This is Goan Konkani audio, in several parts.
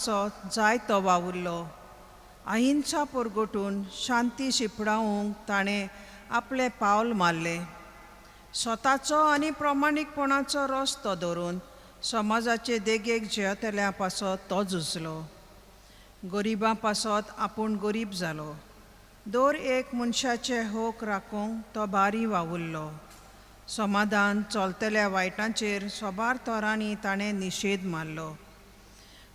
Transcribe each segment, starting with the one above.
जायतो वावुरलो. अहिंसा परगटून शांती शिंपडावंक ताणें आपलें पावल मारलें. स्वताचो आनी प्रमाणीकपणाचो रस्तो धरून समाजाचे देगेक जियेतल्या पासत तो झुजलो. गरिबां पासत आपूण गरीब जालो. दर एक मनशाचे हक राखूंक तो बारी वावुरलो. समाधान चलतल्या वायटांचेर सोबार तरांनी ताणें निशेध मारलो.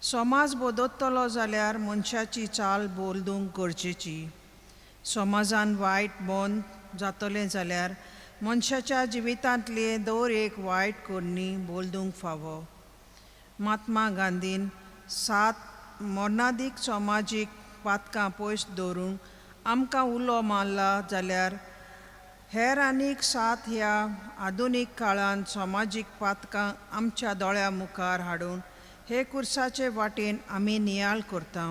समाज बदलतलो जाल्यार मनशाची चाल बदलूंक गरजेची. समाजान वायट बंद जातलें जाल्यार मनशाच्या जिवितांतले दर एक वायट करणी बदलूंक फावो. महात्मा गांधीन 7 मरणादीक समाजीक पातकां पयस दवरूंक आमकां उलो मारला जाल्यार हेर आनीक 7 ह्या आधुनीक काळांत समाजीक पातकां आमच्या दोळ्या मुखार हाडून हे कुर्साचे वाटेन आमी नियाळ करता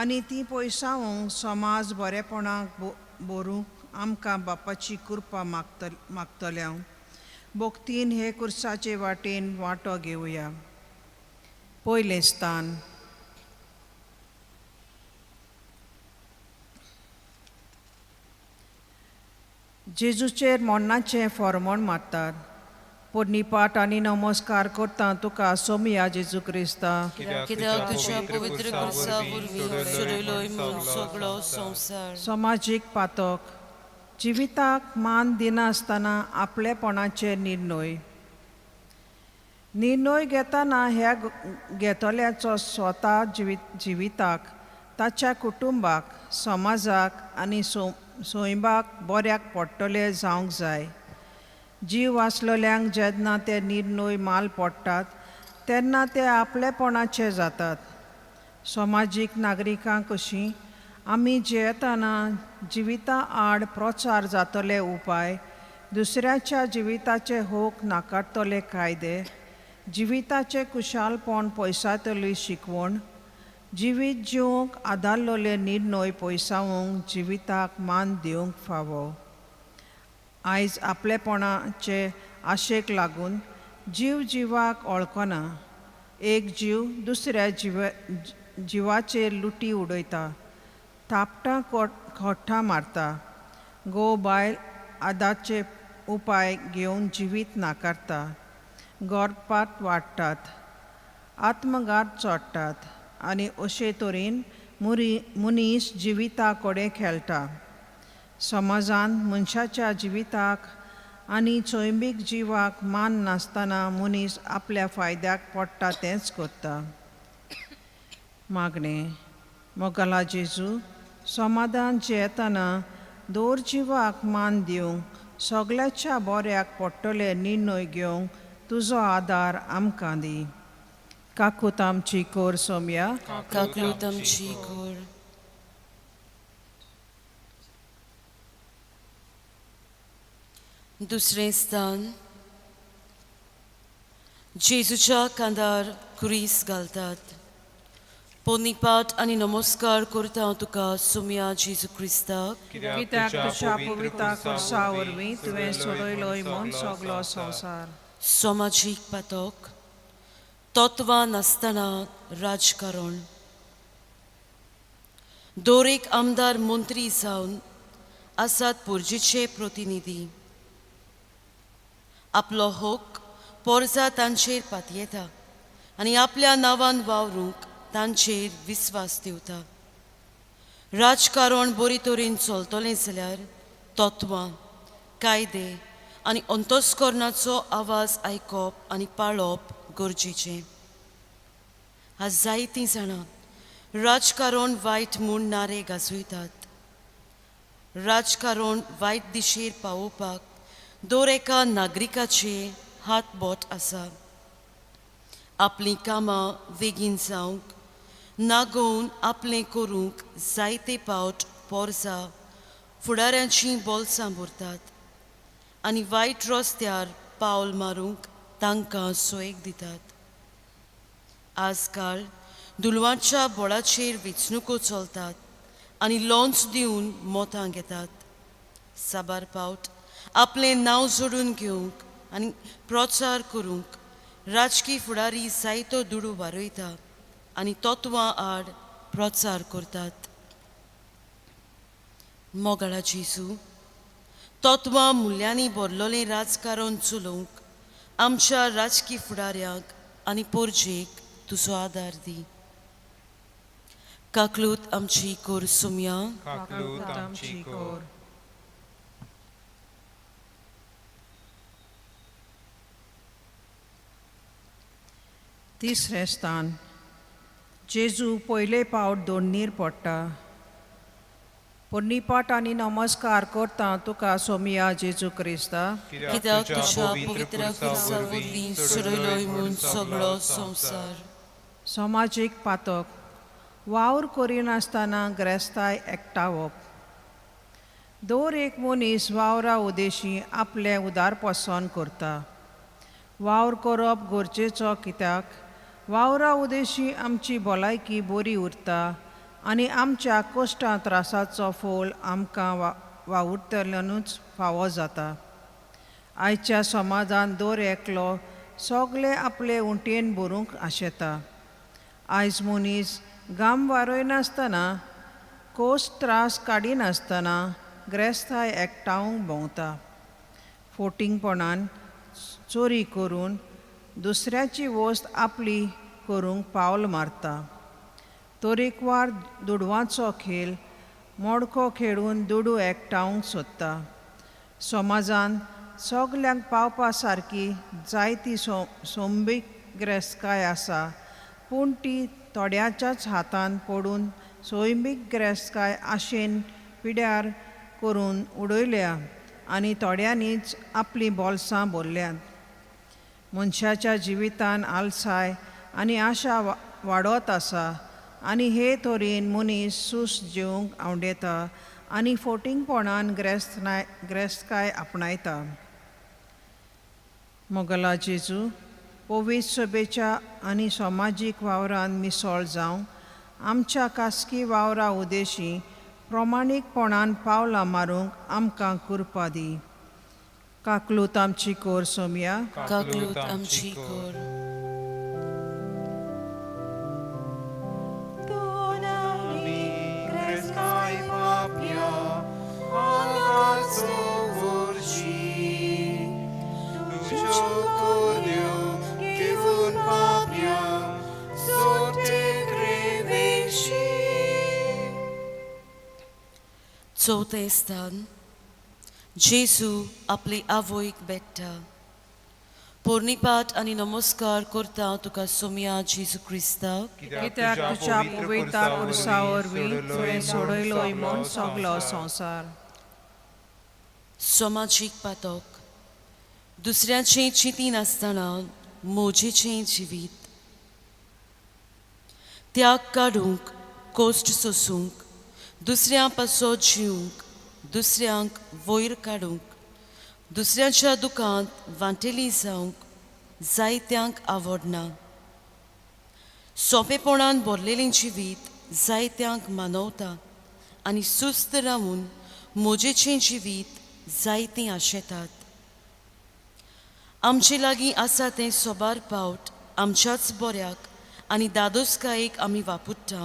आनी ती पयसावंक समाज बरेपणाक बरूंक आमकां बापाची कृपा मागतल्या. भक्तीन हे कुर्साचे वाटेन वांटो घेवया. पयलें स्थान. जेजूचेर मरणाचें फॉर्मोण मारतात. पोरणीपाठ आनी नमस्कार करता तुका सोमया जेजू क्रिस्ता. कित्याक तुज्या पवित्र खुर्सा वरवीं सोडयलोय म्हूण सगळो संवसार. समाजीक पातक जिविताक मान दिनासतना आपलेपणाचे निर्णय. निर्णय घेतना ह्या घेतल्याचो स्वता जिविताक, ताच्या कुटुंबाक, समाजाक आनी सैमाक बऱ्याक पडटले जावंक जाय. जीव आसलेल्यांक जेन्ना ते निर्णय माल पडटात तेन्ना ते आपलेपणाचे जातात. समाजीक नागरिकां कशीं आमी जियेतना जिविता आड प्रचार जातले उपाय, दुसऱ्याच्या जिविताचे हक नाकारतले कायदे, जिविताचें कुशालपण पयसातली शिकवण, जिवीत जिवंक आदारलेले निर्णय पयसावंक जिविताक मान दिवंक फावो. आयज आपलेपणाचे आशेक लागून जीव जिवाक वळखना. एक जीव दुसऱ्या जिवाचेर लुटी उडयता, थापटां खोट्टां मारता, घोव बायल आदाचे उपाय घेवन जिवीत नाकारता, गर्भपात वाडटात, आत्मघात चडटात आनी अशे तरेन मनीस जिविता कडेन खेळटा. समाजान मनशाच्या जिविताक आनी सैमीक जिवाक मान नासतना मनीस आपल्या फायद्याक पडटा तेंच करता. मागणें. मोगाला जेजू, समाधान जियेतना दर जिवाक मान दिवंक, सगळ्याच्या बऱ्याक पडटले निर्णय घेवंक तुजो आदार आमकां दी. काकूत आमची कोर सोमया. काकूत आमची कोर. दुसरें स्थान. जेजूच्या कांदार खुरीस घालतात. पोनीपाठ आनी नमस्कार करता तुका सोमया जेजू क्रिस्ताक. कित्याक तुज्या पवित्र खुर्सा वरवीं तुवें सोडयलोय म्हूण सगलो संवसार. समाजीक पातक तत्वां नासतना राजकारण. दर एक आमदार मंत्री जावन आसात पोरजेचे प्रतिनिधी. आपलो हक पोरजा तांचेर पातयेता आनी आपल्या नांवान वावरूंक तांचेर विस्वास दिवता. राजकारण बरे तरेन चलतलें जाल्यार तत्वां, कायदे आनी अंतस्करणाचो आवाज आयकप आनी पाळप गरजेचें. आज जायतीं जाणां राजकारण वायट म्हूण नारे गाजयतात. राजकारण वायट दिशेर पावोवपाक दर एका नागरिकाचे हात बोट आसा. आपलीं कामां बेगीन जावंक नागोवन आपलें करूंक जायते पावट पोरजा फुडाऱ्यांचीं बोल्सां भरतात आनी वायट रस्त्यार पावल मारूंक तांकां सोयेक दितात. आजकाल दुलवांच्या बोळाचेर वेंचणुको चलतात आनी लोन्स दिवन मतां घेतात. साबार पावट आपलें नांव जोडून घेवंक आनी प्रचार करूंक राजकी फुडारी जायतो दुडू वारयता. आनी तत्वां आड प्रचार करतात. मोगाळा जेजू, तत्वां मुल्यांनी भरलोलें राजकारण चलोवंक आमच्या राजकी फुडाऱ्यांक आनी पोरजेक तुजो आदार दी. काकलूत आमची कोर सुमया. काकलूत आमची कोर. तिसरें स्थान. जेजू पयले पावट दोडणीर पडटा. पुर्णीपाट आनी नमस्कार करता तुका सोमिया जेजू क्रिस्ता, कित्याक तुज्या पवित्र खुर्सा वरवीं सोडयलोय म्हूण सगळो संवसार. समाजीक पातक. वावर करिनासतना ग्रेस्ताय एकठावप. दर एक मनीस वावरा उदेशी आपलें उदारपसन करता. वावर करप गरजेचो, कित्याक वावरा उदेशी आमची भलायकी बरी उरता आनी आमच्या कश्टां त्रासाचो फोल आमकां वावुरतल्यानूच फावो जाता. आयच्या समाजान दर एकलो सगळे आपले उंटयेन भरूंक आशेता. आयज मनीस घाम वारयनासतना, कोस त्रास काडिनासतना ग्रेस्ताय एकठावंक भोंवता. फोटिंगपणान चोरी करून दुसऱ्याची वस्त आपली करूंक पावल मारता. तरेकवार दुडवांचो खेळ मोडको खेळून दुडू एकठावंक सोदता. समाजान सगल्यांक पावपा सारकी जायती सोंबीक ग्रेस्तकाय आसा, पूण ती थोड्याच्याच हातान पडून सैमीक ग्रेस्तकाय आशेन पिड्यार करून उडयल्या आनी थोड्यांनीच आपलीं बोल्सां भरल्यांत. मनशाच्या जिवितान आलसाय आनी आशा वाडत आसा आनी हे तरेन मनीस सूस जेवंक आवडेता आनी फोटिंगपणान ग्रेस्तकाय आपणायता. मोगला जेजू, पवित्र सभेच्या आनी समाजीक वावरान मिसळ जावंक आमच्या खासगी वावरा उदेशी प्रमाणीकपणान पावलां मारूंक आमकां कृपा दी. काकलूत आमची कोर सोमया. काकलूत आमची कोर. चवथें स्थान. जेजू आपली आवयक भेट्टा. पोरणीपाठ आनी नमस्कार करता तुका सोमया जेजू क्रिस्ताक, कित्याक तुज्या पवित्र खुर्सा वरवीं तुवें सोडयलोय म्हूण सगलो संवसार. समाजीक पातक. दुसऱ्याचें चिंतिनासतना मोजेचें जिवीत. त्याग काडूंक, कोश्ट सोसूंक, दुसऱ्यां पासत जिवंक, दुसऱ्यांक वयर काडूंक, दुसऱ्यांच्या दुकांत वांटेली जावंक जायत्यांक आवडना. सोंपेपणान भरलेलें जिवीत जायत्यांक मानवता आनी सुस्त रावून मोजेचें जिवीत जायतीं आशेतात. आमचे लागीं आसा तें सोबार पावट आमच्याच बऱ्याक आनी दादोसकायेक आमी वापरता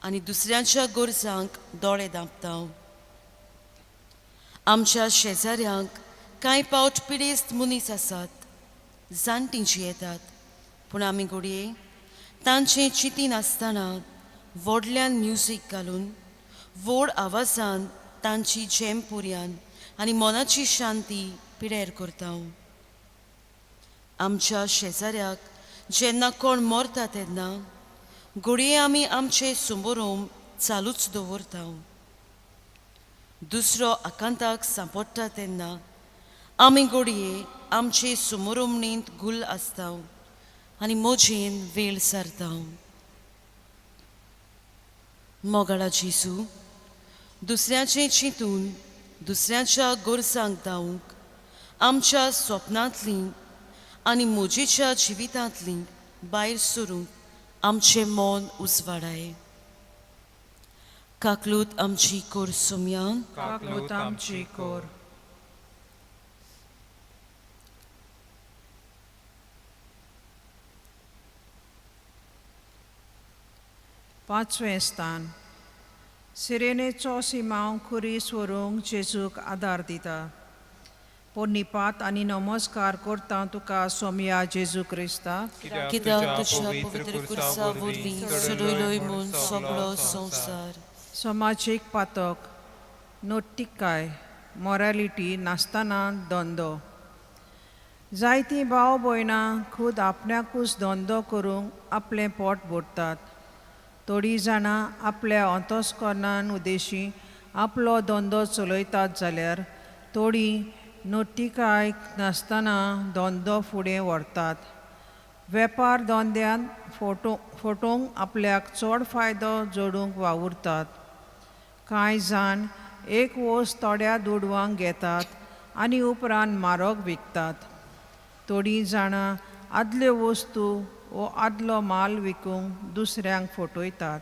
आनी दुसऱ्यांच्या गरजांक दोळे दांपता. आमच्या शेजाऱ्यांक कांय पावट पिडेस्त मनीस आसात, जाणटीं जियेतात, पूण आमी घडये तांचें चिंतिनासतना व्हडल्यान म्युजीक घालून व्हड आवाजान तांची झेम पुरयान आनी मनाची शांती पिड्यार करता. आमच्या शेजाऱ्याक जेन्ना कोण मरता तेन्ना घडये आमी आमचे सुमोरोम चालूच दवरता. दुसरो आकांताक सांपडटा तेन्ना आमी घडये आमचे सुमोरोमणींत गुल्ल आसता आनी मोजेन वेळ सारता. मोगाळा जेजू, दुसऱ्याचें चिंतून दुसऱ्यांच्या गरजांक धांवूंक आमच्या स्वप्नांतलीं आनी मोजेच्या जिवितांतलीं भायर सरूंक आमचें मन उजवाडाय. काकलूत आमची कोर सोमया. काकलूत आमची कोर. पांचवें स्थान. सिरेनेचो सिमांव खुरीस व्हरूंक जेजूक आदार दिता. पोन्नीपात आनी नमस्कार करता तुका सोमया जेजू क्रिस्ता, कित्याक तुज्या पवित्र खुर्सा वरवीं सोडयलोय म्हूण सगळो संवसार. समाजीक पातक, नोट्टिकाय, मॉरॅलिटी नासतना धंदो. जायतीं भाव भयणां खूद आपणाकूच धंदो करूंक आपलें पोट भरतात. थोडीं जाणां आपल्या अंतस्करणान उद्देशी आपलो धंदो चलयतात जाल्यार थोडीं नोटिकाय नासतना धंदो फुडें व्हरतात. वेपार धंद्यांत फोटोवंक आपल्याक चड फायदो जोडूंक वावुरतात. कांय जाण एक वस्त थोड्या दुडवांक घेतात आनी उपरांत म्हारग विकतात. थोडीं जाणां आदल्यो वस्तू वो आदलो माल विकूंक दुसऱ्यांक फटयतात.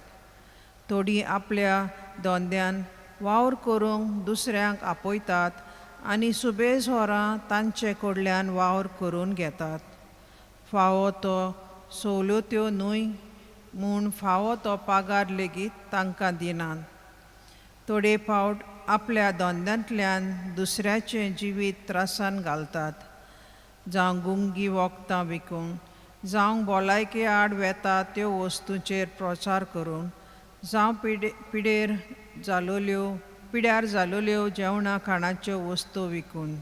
थोडीं आपल्या धंद्यान वावर करूंक दुसऱ्यांक आपयतात आनी सुबेज वरां तांचे कडल्यान वावर करून घेतात. फावो तो सवलत्यो न्हय म्हूण फावो तो पागार लेगीत तांकां दिनात. थोडे फावट आपल्या धंद्यांतल्यान दुसऱ्याचें जिवीत त्रासान घालतात, जावं गुंगी वखदां विकूंक, जावं भलायके आड वेता त्यो वस्तूंचेर प्रचार करून, जावं पिड्यार जालोल्यो जेवणा खाणाच्यो वस्तू विकून.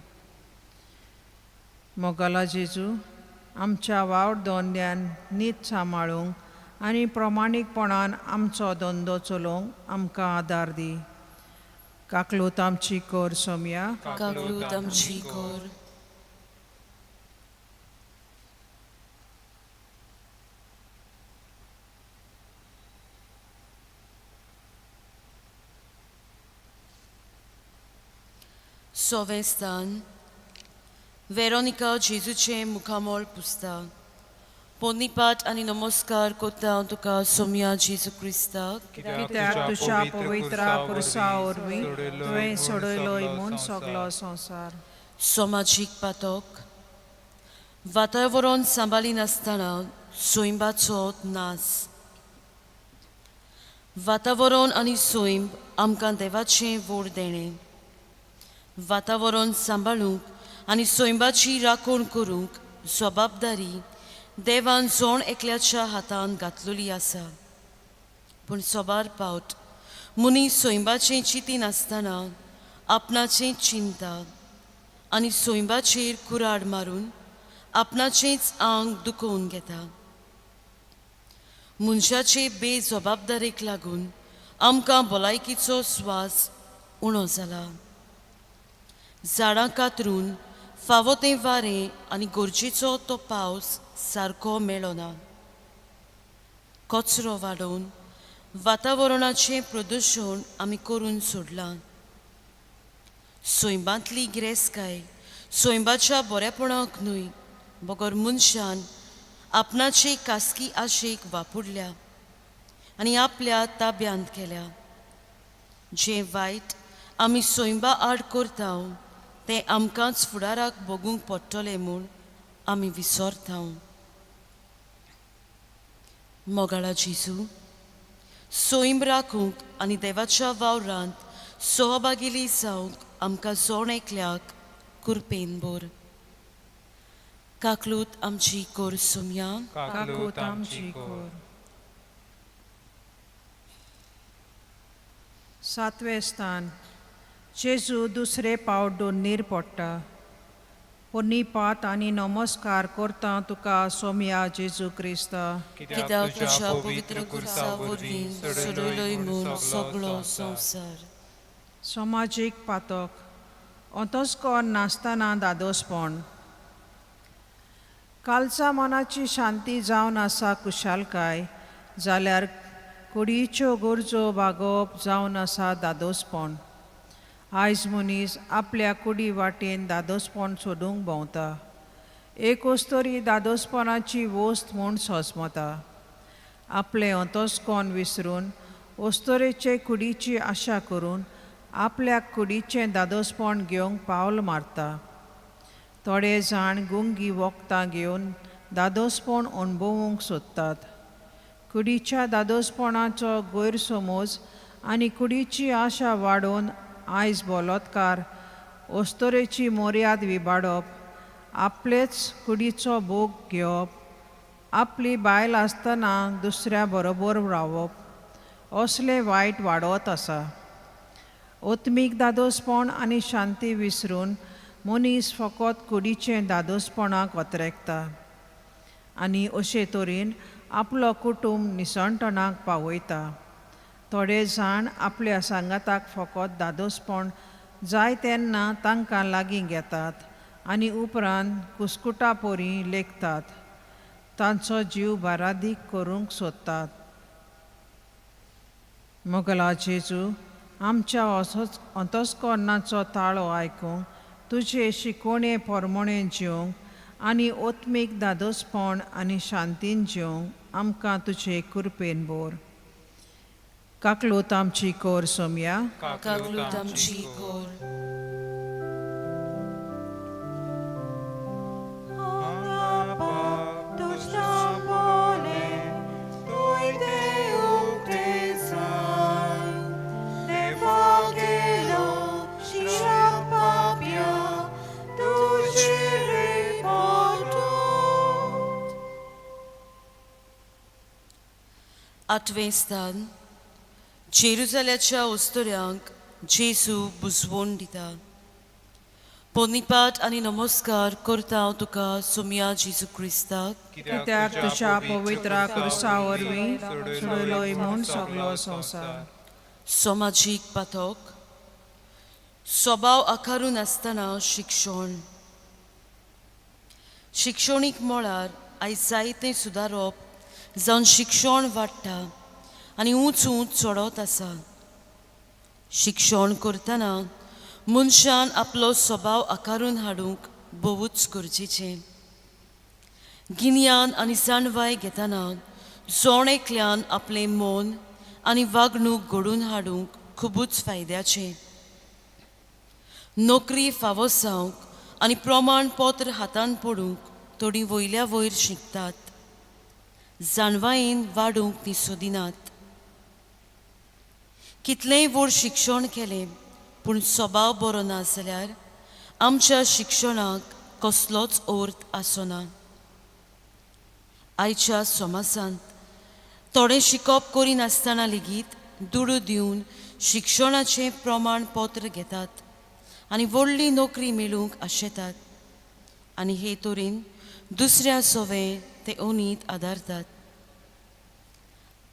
मोगाला जेजू, आमच्या वावर धंद्यान नीत सांबाळूंक आनी प्रमाणीकपणान आमचो धंदो चलोवंक आमकां आदार दी. काकलूत आमची कर सोमया. काकलूत आमची कर. सवें स्थान. वेरोनिका जेजूचें मुखामळ पुसता. पोन्नीपाट आनी नमस्कार करता हांव तुका सोमया जेजू क्रिस्ताक, कित्याक तुज्या पवित्र पुरसा वरवीं तुवें सोडयलोय म्हूण सगलो संवसार. समाजीक पातक, वातावरण सांबाळिनासतना सैमाचो नास. वातावरण आनी सैम आमकां देवाचें व्हड देणें. वातावरण सांबाळूंक आनी सैमाची राखण करूंक जबाबदारी देवान जण एकल्याच्या हातान घातलेली आसा. पूण सोबार पावट मनीस सैमाचें चिंतिनासतना आपणाचें चिंता आनी सैमाचेर कुराड मारून आपणाचेंच आंग दुखोवन घेता. मनशाचे बेजबाबदारेक लागून आमकां भलायकीचो स्वास उणो जाला. झाडां कातरून फावो तें वारें आनी गरजेचो तो पावस सारको मेळना. कचरो वाडोवन वातावरणाचें प्रदुशण आमी करून सोडलां. सैमांतली गिरेस्तकाय सैमाच्या बरेपणाक न्हय बगर मनशान आपणाचे खासगी आशेक वापरल्या आनी आपल्या ताब्यांत केल्या. जें वायट आमी सैमा आड करता तें आमकांच फुडाराक भोगूंक पडटलें म्हूण आमी विसरता. मोगाळा जेजू, सैम राखूंक आनी देवाच्या वावरांत सहभागिली जावंक आमकां जण एकल्याक कुरपेन भर. काकलूत आमची कर सोमया. काकूत आमची कर. सातवें स्थान. जेजू दुसरे पावट दोन्नीर पडटा. पोन्नीपात आनी नमस्कार करता तुका सोमया जेजू क्रिस्ता, कित्याक तुज्या पवित्र खुर्सा वरवीं सोडयलोय म्हूण सगळो संवसार. समाजीक पातक, अंतस्कर नासतना दादोसपण. कालचा मनाची शांती जावन आसा कुशालकाय, जाल्यार कुडीच्यो गरजो भागोवप जावन आसा दादोसपण. आयज मनीस आपल्या कुडी वाटेन दादोसपण सोदूंक भोंवता. एक वस्तरी दादोसपणाची वस्त म्हूण सोसमता. आपलें अंतस्कोन विसरून वस्तरेचे कुडीची आशा करून आपल्या कुडीचें दादोसपण घेवंक पावल मारता. थोडे जाण गुंगी वखदां घेवन दादोसपण अणभवूंक सोदतात. कुडीच्या दादोसपणाचो गैरसमज आनी कुडीची आशा वाडोवन आयज बलोत्कार, अस्तोरेची मर्याद विबाडप, आपलेच कुडीचो भोग घेवप, आपली बायल आसतना दुसऱ्या बरोबर रावप असले वायट वाडत आसा. आत्मीक दादोसपण आनी शांती विसरून मनीस फकत कुडीचें दादोसपणाक अत्रेकता आनी अशे तरेन आपलो कुटूंब निसणटणाक पावयता. थोडे जाण आपल्या सांगाताक फकत दादोसपण जाय तेन्ना तांकां लागीं घेतात आनी उपरांत कुस्कुटा परी लेखतात, तांचो जीव बारादीक करूंक सोदतात. मोगला जेजू, आमच्या असोच अंतस्करणाचो ताळो आयकूंक, तुजे शिकवणे पोरमोणे जेवंक आनी आत्मीक दादोसपण आनी शांतीन जेवंक आमकां तुजे कृपेन बोर. काकलूत आमची कोर सोमया. काकलूत आमची कोर. आठवें स्थान, जेरुजाल्याच्या उस्तुऱ्यांक जेजू बुजवण दिता. पोनिपाट आनी नमस्कार करता हांव तुका सोमया जेजू क्रिस्ताक, कित्याक तुज्या पवित्र क्रुसा वरवीं सोडयलोय म्हूण सगलो संवसार. समाजीक पातक, स्वभाव आकारून आसतना शिक्षण. शिक्षणीक मळार आयज जायतें सुदारप जावन शिक्षण वाडटा आनी ऊंच ऊंच चडत आसा. शिक्षण करतना मनशान आपलो स्वभाव आकारून हाडूंक भोवूच गरजेचें. गिन्यान आनी जाणवाय घेतना जण एकल्यान आपलें मन आनी वागणूक घडोवन हाडूंक खुबूच फायद्याचें. नोकरी फावो जावंक आनी प्रमाणपत्र हातान पडूंक थोडीं वयल्या वयर शिकतात, जाणवायेन वाडूंक ती सोदिनात. कितलेंय व्हड शिक्षण केलें पूण स्वभाव बरो ना जाल्यार आमच्या शिक्षणाक कसलोच अर्थ आसना. आयच्या समाजांत थोडें शिकप करिनासतना लेगीत दुडू दिवन शिक्षणाचें प्रमाणपत्र घेतात आनी व्हडली नोकरी मेळूंक आशेतात आनी हे तरेन दुसऱ्या सवे ते अनीत आदारतात.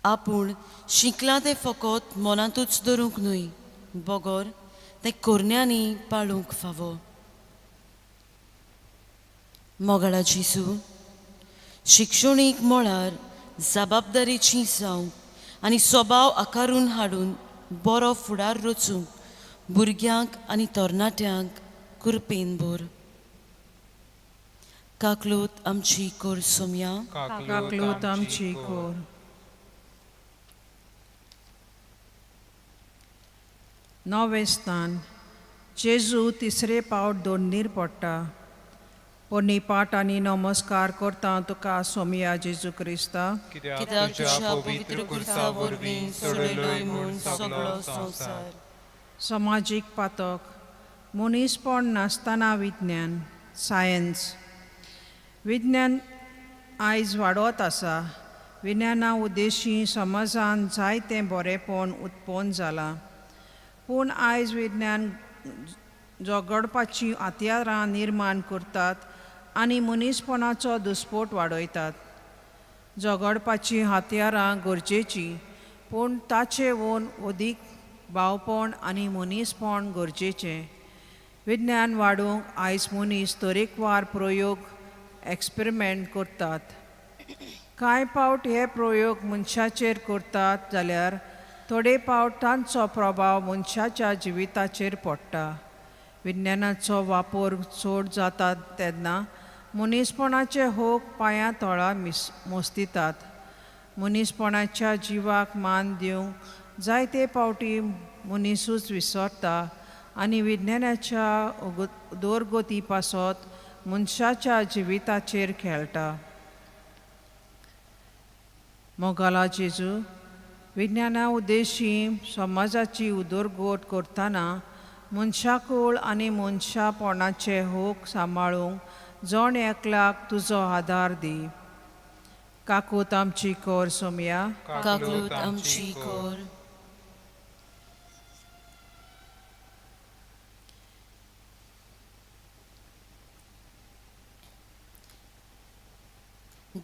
आपूण शिकलां तें फकत मनांतूच धरूंक न्हय, बगर तें करण्यांनी पाळूंक फावो. मोगाळा जेजू, शिक्षणीक मळार जबाबदारीची जावंक आनी स्वभाव आकारून हाडून बरो फुडार रचूंक भुरग्यांक आनी तरणाट्यांक कृपेन भर. काकलूत आमची कोर सोमया. काकलूत आमची कोर. नवें स्थान, जेजू तिसरे पावट दोंडीर पडटा. पोनिपाट आनी नमस्कार करता तुका सोमया जेजू क्रिस्ता, कित्याक तुज्या पवित्र खुर्सा वरवीं सोडयलोय म्हूण सगलो संवसार. समाजीक पातक, मनीसपण नासतना विज्ञान, सायन्स. विज्ञान आयज वाडत आसा. विज्ञाना उद्देशी समाजान जायतें बरेंपण उत्पन्न जालां, पूण आयज विज्ञान झगडपाचीं हत्यारां निर्माण करतात आनी मनीसपणाचो दुस्पोट वाडयतात. झगडपाचीं हत्यारां गरजेचीं, पूण ताचे वोन अदीक भावपण आनी मनीसपण गरजेचें. विज्ञान वाडोवंक आयज मनीस तरेकवार प्रयोग, एक्सपेरिमेंट करतात. कांय पावट हे प्रयोग मनशाचेर करतात जाल्यार थोडे पावट तांचो प्रभाव मनशाच्या जिविताचेर पडटा. विज्ञानाचो वापर चड जाता तेन्ना मनीसपणाचे होक पांयां तळा मोस्तितात. मनीसपणाच्या जिवाक मान दिवंक जायते पावटी मनीसूच विसरता आनी विज्ञानाच्या उदरगती पासत मनशाच्या जिविताचेर खेळटा. मोगाला जेजू, विज्ञाना उद्देशी समाजाची उदरगत करतना मनशाकूळ आनी मनशापणाचे हक सांबाळूंक जण एकल्याक तुजो आदार दी. काकूत आमची कर सोमया. काकलूत आमची कोर.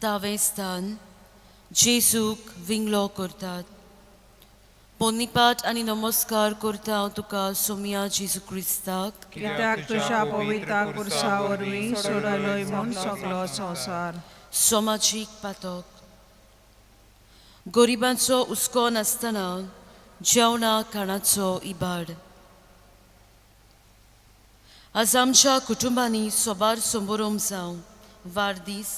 दावें स्थान जेजूक विंगलो करतात. पोन्नीपाट आनी नमस्कार करता हांव तुका सोमया जेजू क्रिस्ताक, कित्याक तुज्या पवित्र खुर्सा वरवीं सोडलोय म्हूण सगलो संवसार. समाजीक पातक. गरिबांचो हुस्को नासतना जेवणा खाणाचो इबाड. आज आमच्या कुटुंबांनी सोबार सोंबरोम जावं वाडदीस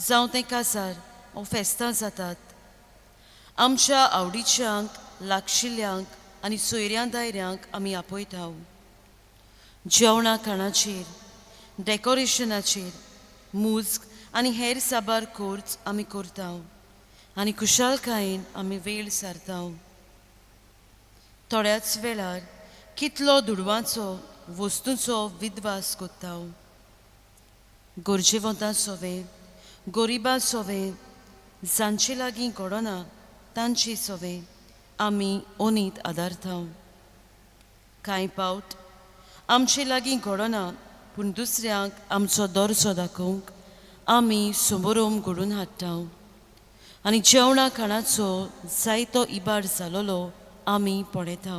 जावं तें काजार वो फेस्तां जातात. आमच्या आवडीच्यांक, लागशिल्ल्यांक आनी सोयऱ्यां दायऱ्यांक आमी आपयता. जेवणा खाणाचेर, डेकोरेशनाचेर, मुज्ग आनी हेर साबार खर्च आमी करता आनी खुशालकायेन आमी वेळ सारता. थोड्याच वेळार कितलो दुडवांचो वस्तूंचो विद्वास करता. गरजेवंतां सोवें, गरिबां सोवें, जांचे लागीं घडना तांचे सोवें आमी ओनीत आदारता. कांय पावट आमचे लागीं घडना पूण दुसऱ्यांक आमचो दर्जो दाखोवंक आमी समोरोम घडून हाडटा आनी जेवणा खाणाचो जायतो इबाड जालोलो आमी पळयता.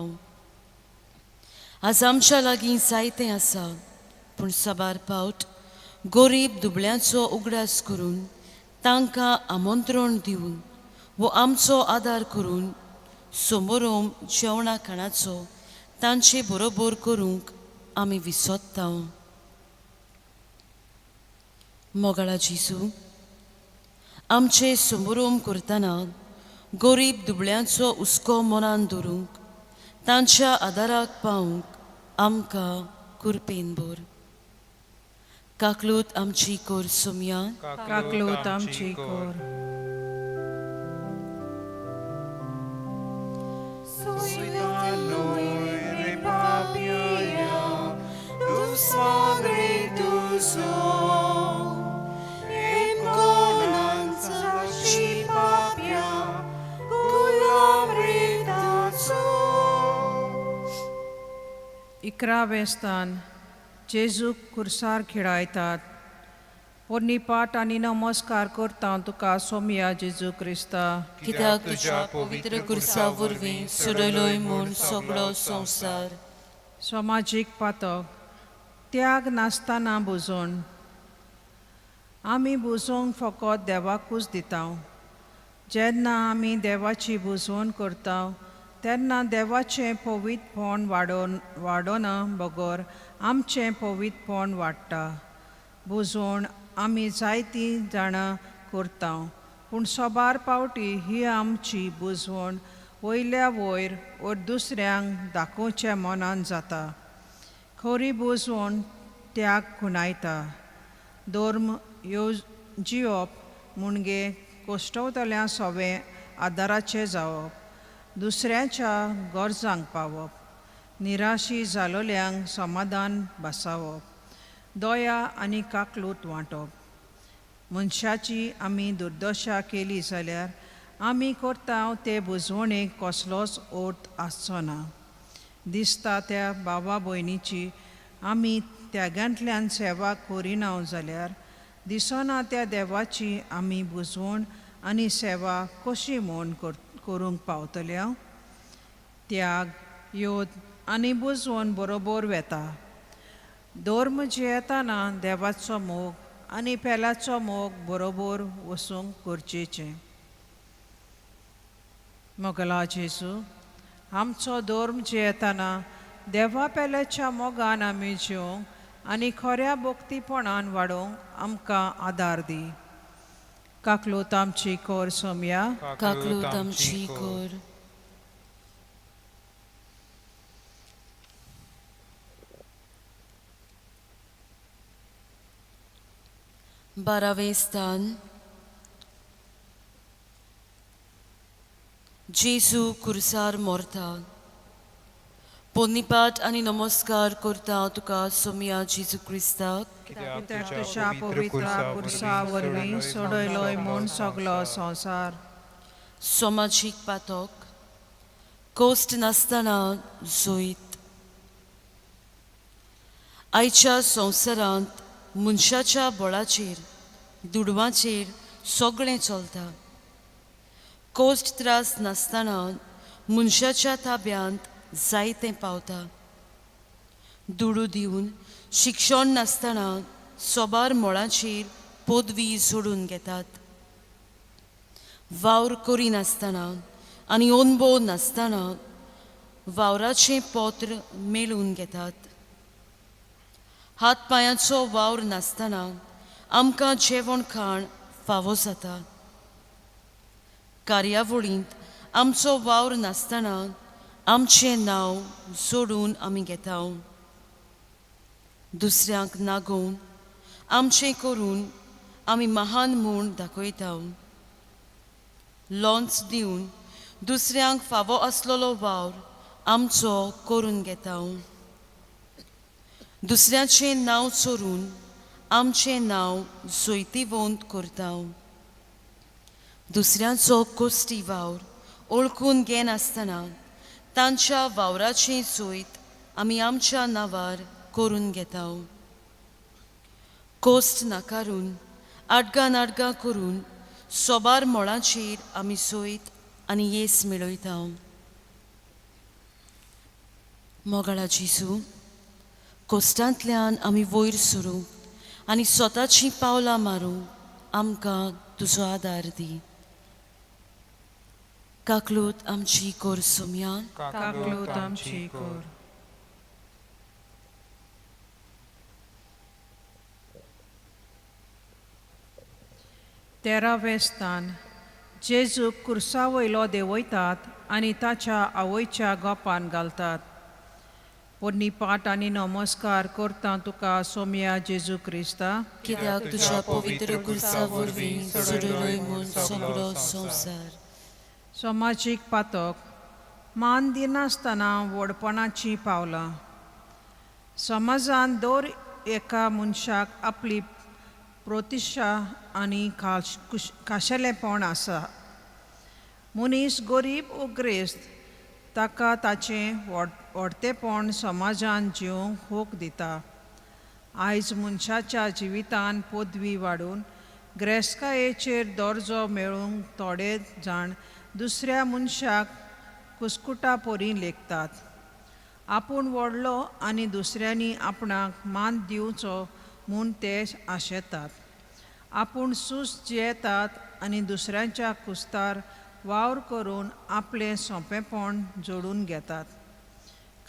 आज आमच्या लागीं जायतें आसा पूण साबार पावट गरीब दुबळ्यांचो उगडास करून तांकां आमंत्रण दिवन वो आमचो आदार करून समोरोम जेवणा खाणाचो तांचे बरोबर करूंक आमी विसरता. मोगाळा जेजू, आमचे समोरोम करतना गरीब दुबळ्यांचो हुस्को मनान दवरूंक, तांच्या आदाराक पावूंक आमकां कुरपेन भर. काकलूत आमची कोर सोमया. काकलूत आमची कोर. इकरावें स्थान जेजूक खुर्सार खिळायतात. पोन्नीपाट आनी नमस्कार करता तुका सोमया जेजू क्रिस्ता, कित्याक तुज्या पवित्र खुर्सा वरवीं सोडयलोय म्हूण सगळो संवसार. समाजीक पातक. त्याग नासतना बुजोवन. आमी बुजोवंक फकत देवाकूच दिता. जेन्ना आमी देवाची बुजवण करता तेन्ना देवाचें पवित्रपण वाडोना बगर आमचें पवित्रपण वाडटा. बुजवण आमी जायतीं जाणां करता पूण सोबार पावटी ही आमची बुजवण वयल्या वयर वा दुसऱ्यांक दाखोवच्या मनान जाता. खरी बुजवण त्याग खुणायता. धर्म जिवप म्हणजे कश्टवतल्या सोवें आदाराचें जावप, दुसऱ्याच्या गरजांक पावप, निराशी जालोल्यांक समाधान बसावप, दया आनी काकलूत वांटप. मनशाची आमी दुर्दशा केली जाल्यार आमी करता ते बुजवणेक कसलोच अर्थ आसचो ना. दिसता त्या बाबा भयणीची आमी त्यागांतल्यान सेवा करिना जाल्यार दिसना त्या देवाची आमी बुजवण आनी सेवा कशी म्हूण करूंक पावतल्या. त्याग, योद आनी बुजवण बरोबर वेता. धर्म जियेतना देवाचो मोग आनी पेलाचो मोग बरोबर वचूंक गरजेचें. मोगला जेजू, आमचो धर्म जियेतना देवा पेल्याच्या मोगान आमी जिवंक आनी खऱ्या भक्तीपणान वाडोवंक आमकां आदार दी. काकलूत आमची कोर सोमया. काकलूत आमची कोर. बारावें स्थान जेजू कुर्सार मोरता. पोन्नीपाट आनी नमस्कार करता तुका सोमया जेजू क्रिस्ताक, कित्याक कित्याक तुज्या पवित्र कुर्सा वरवीं सोडयलोय म्हूण सगलो संवसार. समाजीक पातक कोश्ट नासतना जैत. आयच्या संवसारांत मनशाच्या बळाचेर दुडवांचेर सगळें चलता. कोश्ट त्रास नासतना मनशाच्या ताब्यांत जायतें पावता. दुडू दिवन शिक्षण नासतना सोबार मळाचेर पदवी जोडून घेतात. वावर करिनासतना आनी अणभव नासतना वावराचें पत्र मेळून घेतात. हात पांयांचो वावर नासतना आमकां जेवण खाण फावो जाता. कार्यावळींत आमचो वावर नासतना आमचें नांव जोडून आमी घेता. दुसऱ्यांक नागोवन आमचें करून आमी महान म्हूण दाखयता. लोन्स दिवन दुसऱ्यांक फावो आसलेलो वावर आमचो करून घेता. दुसऱ्याचें नांव चोरून आमचें नांव जैतिवंत करता. दुसऱ्यांचो कोश्टी वावर ओळखून घेनासतना तांच्या वावराचें जैत आमी आमच्या नांवार करून घेता. कोश्ट नाकारून आडगां नाडगां करून सोबार मळाचेर आमी जैत आनी येस मेळयता. मोगाळा जेजू, कोश्टांतल्यान आमी वयर सरूंक आनी स्वताचीं पावलां मारूंक आमकां तुजो आदार दी. काकलूत आमची कोर सोमया, काकलूत आमची कोर. तेरावें स्थान. जेजूक कुर्सा वयलो देंवयतात आनी ताच्या आवयच्या गोपान घालतात. पोन्नी पाट आनी नमस्कार करता तुका सोमया जेजू क्रिस्ता, कित्याक तुज्या पवित्र कुर्सा वरवीं सोडयलोय म्हूण सगळो संवसार. समाजीक पातक मान दिनासतना व्हडपणाचीं पावलां. समाजान दर एका मनशाक आपली प्रतिश्ठा आनी खाशेलेपण आसा. मनीस गरीब ओ ग्रेस्त ताका ताचें व्हडतेपण समाजान जिवंक हक दिता. आयज मनशाच्या जिवितान पदवी वाडून ग्रेस्तकायेचेर दर्जो मेळूंक थोडे जाण दुसऱ्या मनशाक कुस्कुटा परी लेखतात. आपूण व्हडलो आनी दुसऱ्यांनी आपणाक मान दिवचो म्हूण ते आशेतात. आपूण सूस जियेतात आनी दुसऱ्यांच्या कुस्तार वावर करून आपलें सोंपेपण जोडून घेतात.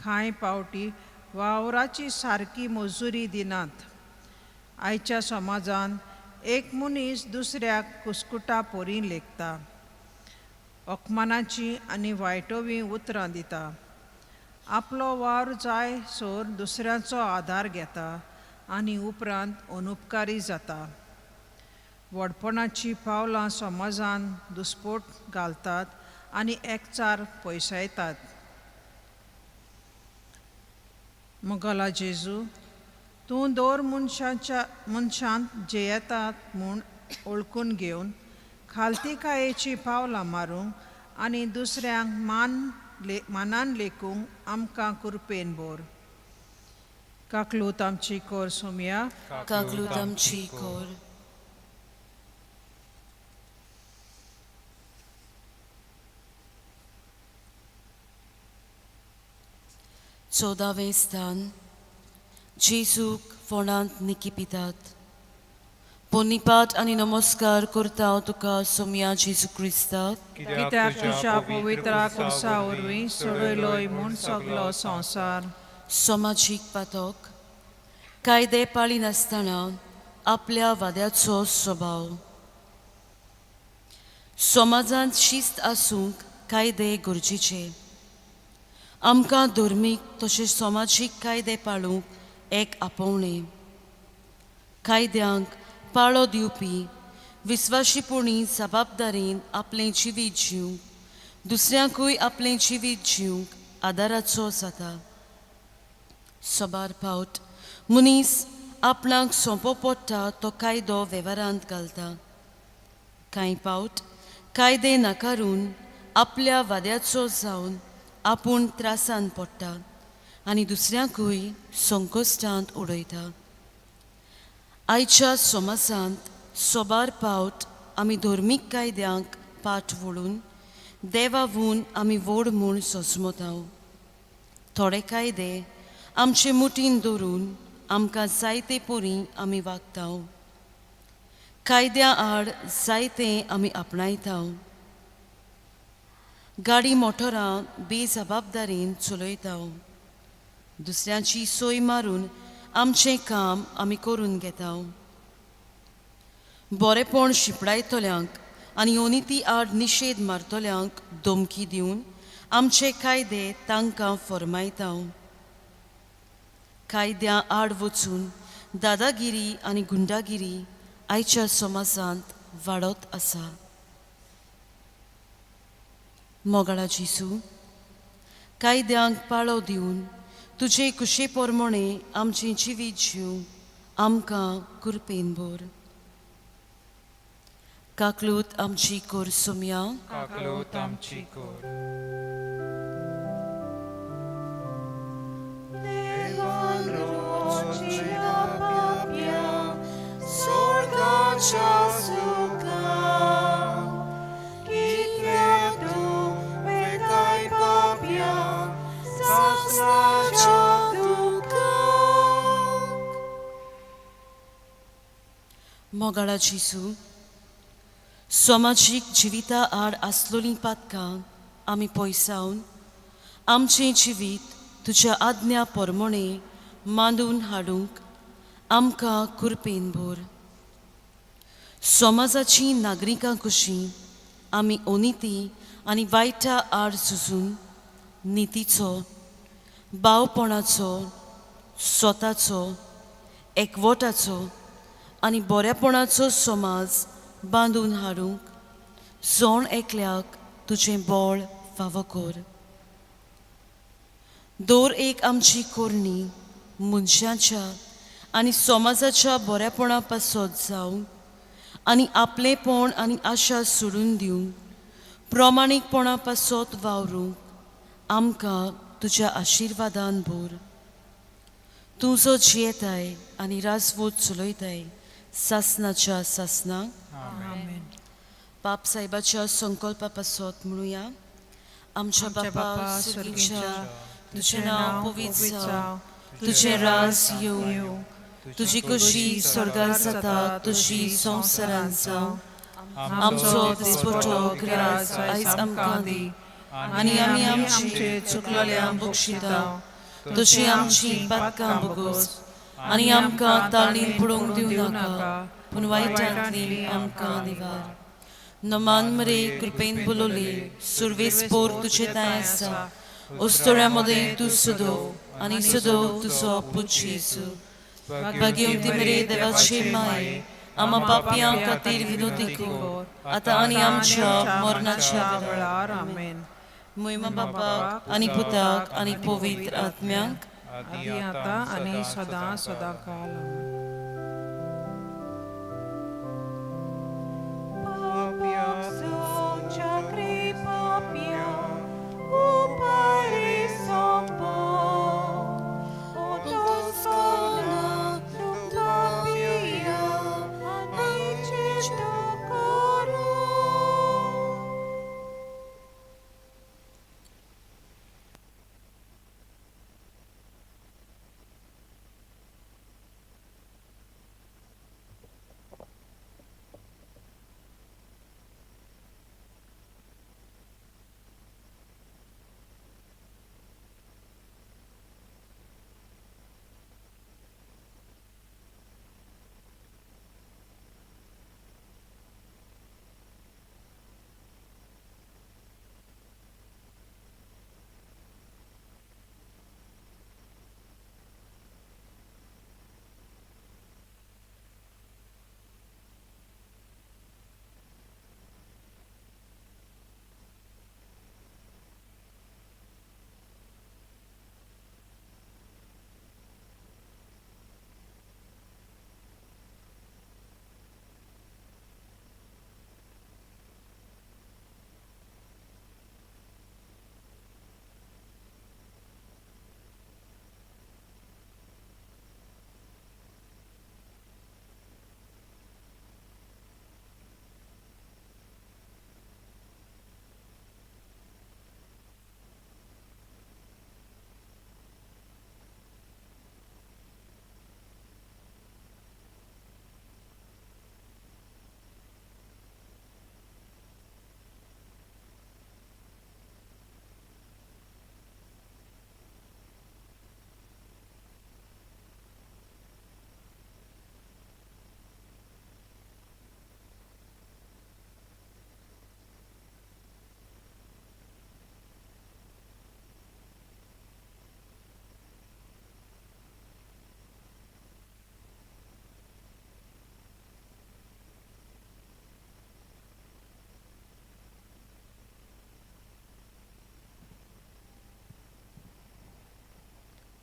कांय पावटी वावराची सारकी मजुरी दिनात. आयच्या समाजान एक मनीस दुसऱ्याक कुस्कुटा परी लेखता, अपमानाची आनी वायटोवी उतरां दिता. आपलो वावर जाय सर दुसऱ्यांचो आदार घेता आनी उपरांत अनुपकारी जाता. व्हडपणाचीं पावलां समाजान दुस्पोट घालतात आनी एकचार पयसायतात. मोगाला जेजू, तूं दर मनशाच्या मनशांत जियेतात म्हूण वळखून घेवन खालतीकायेचीं पावलां मारूंक आनी दुसऱ्यांक मानान लेखूंक आमकां कृपेन भर. काकलूत आमची कोर सोमया, काकलूत आमची कोर. चवदावें स्थान. जेजूक फोंडांत निकिपितात. पोन्नीपाट आनी नमस्कार करता हांव तुका सोमया जेजू क्रिस्ताक, कित्याक तुज्या पवित्र कुर्सा वरवीं सोडयलोय म्हूण सगलो संवसार. समाजीक पातक कायदे पाळिनासतना आपल्या वाद्याचो स्वभाव. समाजांत शिस्त आसूंक कायदे गरजेचे. आमकां धर्मीक तशेंच समाजीक कायदे पाळूंक एक आपोवणें. कायद्यांक पाळो दिवपी विस्वाशीपणी जबाबदारीन आपलें जिवीत जिवंक दुसऱ्यांकूय आपलें जिवीत जिवंक आदाराचो जाता. सबार फावट मनीस आपणाक सोंपो पडटा तो कायदो वेव्हारांत घालता. कांय फावट कायदे नाकारून आपल्या वाद्याचो जावन आपूण त्रासान पडटा आनी दुसऱ्यांकूय संकश्टांत उडयता. आयच्या समाजांत सोबार फावट आमी धर्मीक कायद्यांक पाठ वळून देवावून आमी व्हड म्हूण सोसमताव. थोडे कायदे आमचे मुठीन दवरून आमकां जायते परी आमी वागताव. कायद्या आड जायते आमी आपणायताव. गाडी मोटरां बेजबाबदारीन चलयताव. दुसऱ्यांची सोय मारून आमचें काम आमी करून घेताव. बरेपण शिंपडायतल्यांक आनी अनिती आड निशेध मारतल्यांक धमकी दिवन आमचे कायदे तांकां फर्मायताव. कायद्या आड वचून दादागिरी आनी गुंडागिरी आयच्या समाजांत वाडत आसा. मोगाळा जेजू, कायद्यांक पाळो दिवन तुजे कुशे प्रमाणे आमचें जिवीत जीव आमकां कृपेन भर. काकलूत आमची कोर सोमया. काकलूत आमची कोर. देवान रोजच्या पाप्या स्वर्गाच्या सुखा कितले तूं वेताय पाप्या सासणाच्या दुखाक. मोगाळा जेजू, समाजीक जिविता आड आसलोलीं पातकां आमी पयसावन आमचें जिवीत तुज्या आज्ञा प्रमाणे मांडून हाडूंक आमकां कृपेन भर. समाजाची नागरिकां कशीं आमी अनिती आनी वायटा आड झुजून नितीचो, भावपणाचो, स्वताचो, एकवटाचो आनी बऱ्यापणाचो समाज बांदून हाडूंक जण एकल्याक तुजें बळ फावो कर. दर एक आमची करणी मनशाच्या आनी समाजाच्या बऱ्यापणा पासत जावं आनी आपलेपण आनी आशा सोडून दिवन प्रमाणीकपणा पासत वावरूंक आमकां तुज्या आशिर्वादान भर. तूं जो जियेताय आनी राजवट चलयताय सासनाच्या सासनाक. आमेन. पाप साहेबाच्या संकल्पा पासत म्हणुया. आमच्या बापा सर्गीच्या, तुजें नांव पवित्र जावं, तुजें राज येवं, तुजी कशी स्वर्गार जाता तशी संवसारांत जावं. आमचो दिसपटो ग्रास आयज आमकां दी आनी आमी आमचे चुकलेल्यांक बक्षिता तशी आमची पातकां बोगोस आनी आमकां ताळणीन पडोवंक दिवं नाका, पूण वायटांतली आमकां निवार. नमान मरे, कृपेन बोलवली, सुरवेस पोर तुजे तांय आसा. उस्तोड्या मदें तूं सदो आनी सदो तुजो पूत जेजू. भाग्यवंती मरे देवाचे माये, आमा पापयां खातीर विनोती कर, आतां आनी आमच्या मरणाच्या वेळार. वेळार. आमेन. मोहिमा बापाक आनी पुताक आनी पवित्र आत्म्याक, आदी आतां आनी सदां सदां काल. पाप पाप्या upari sompo o Toscana Tutopia amici coro.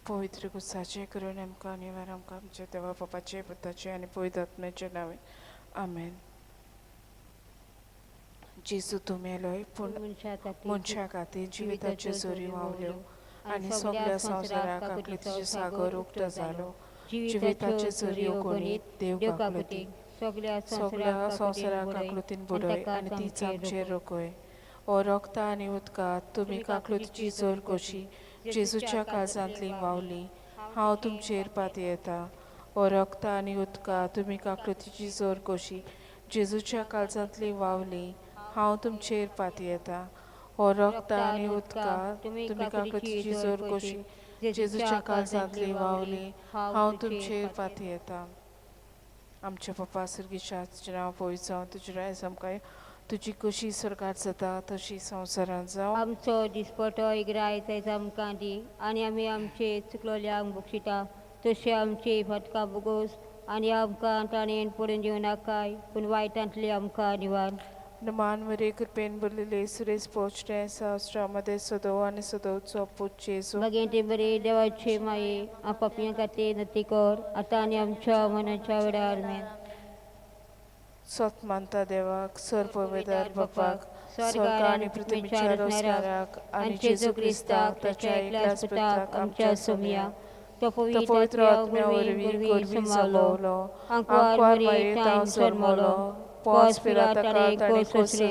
पवित्र गुस्साचें करून आमकां आनी वार आमकां आमच्या देवा बापाचें पुताचें आनी पवित्र आत्म्याचें नांवे आमेन. जेजू तूं मेलोय पूण मनशा खातीर जिविताच्यो जोरी व्हांवल्यो आनी सगल्या संवसाराक काकळुतीचो सागर उक्तो जालो. जिविताच्यो जोरयो गणीत देव काकळुती सगल्या संवसाराक काकळुतीन बुडय आनी तीच आमचेर रोखय. ओ रोगता आनी उदकांत तुमी काकळुतीची जोर कशी जेजूच्या काळजांतली व्हांवली, हांव तुमचेर पातयेता. ओ रोगता आनी उदकां तुमी काकळुतीची जोर कशी जेजूच्या काळजांतली व्हांवली, हांव तुमचेर पातयेता. ओ रोगता आनी उदकां तुमी काकळुतीची जोर कशी जेजूच्या काळजांतली व्हांवली, हांव तुमचेर पातयेता. आमच्या पप्पा सर्गीच्या तुजें नांव पवित्र जावं, तुजें राज आमकां, तुजी कशी स्वर्गात जाता तशी संवसारांत जावं. आमचो दिसपटो इग्राय आयज आमकां दी आनी आमी आमचे चुकलोल्यांक बक्षिता तशें आमची फटकां बोगोस आनी आमकां ताणेन पडून दिवं नाकाय पूण वायटांतली आमकां निवार. मान मरे कृपेन भरलेले सुरेश पोचणे सहस्रामध्ये सदो आनी सदोचो पूत जेजू. बागेंत बरे देवाचे माये आपापल्या खातीर नती कर आतां आनी आमच्या मनाच्या वेळार मेन. सत मानता देवाक सर पवेदार बापाक स्वर्ग आनी पृथ्वीच्या रोजगाराक आनी जेजू क्रिस्ताक ताच्या एकल्याच पुताक आमच्या सोमया तो तो पवित्र आत्म्या वरवीं गोरवी जमवलो, आंकवार मारयेंत जल्मलो, पोंस पिलाताका ताणें कोसले,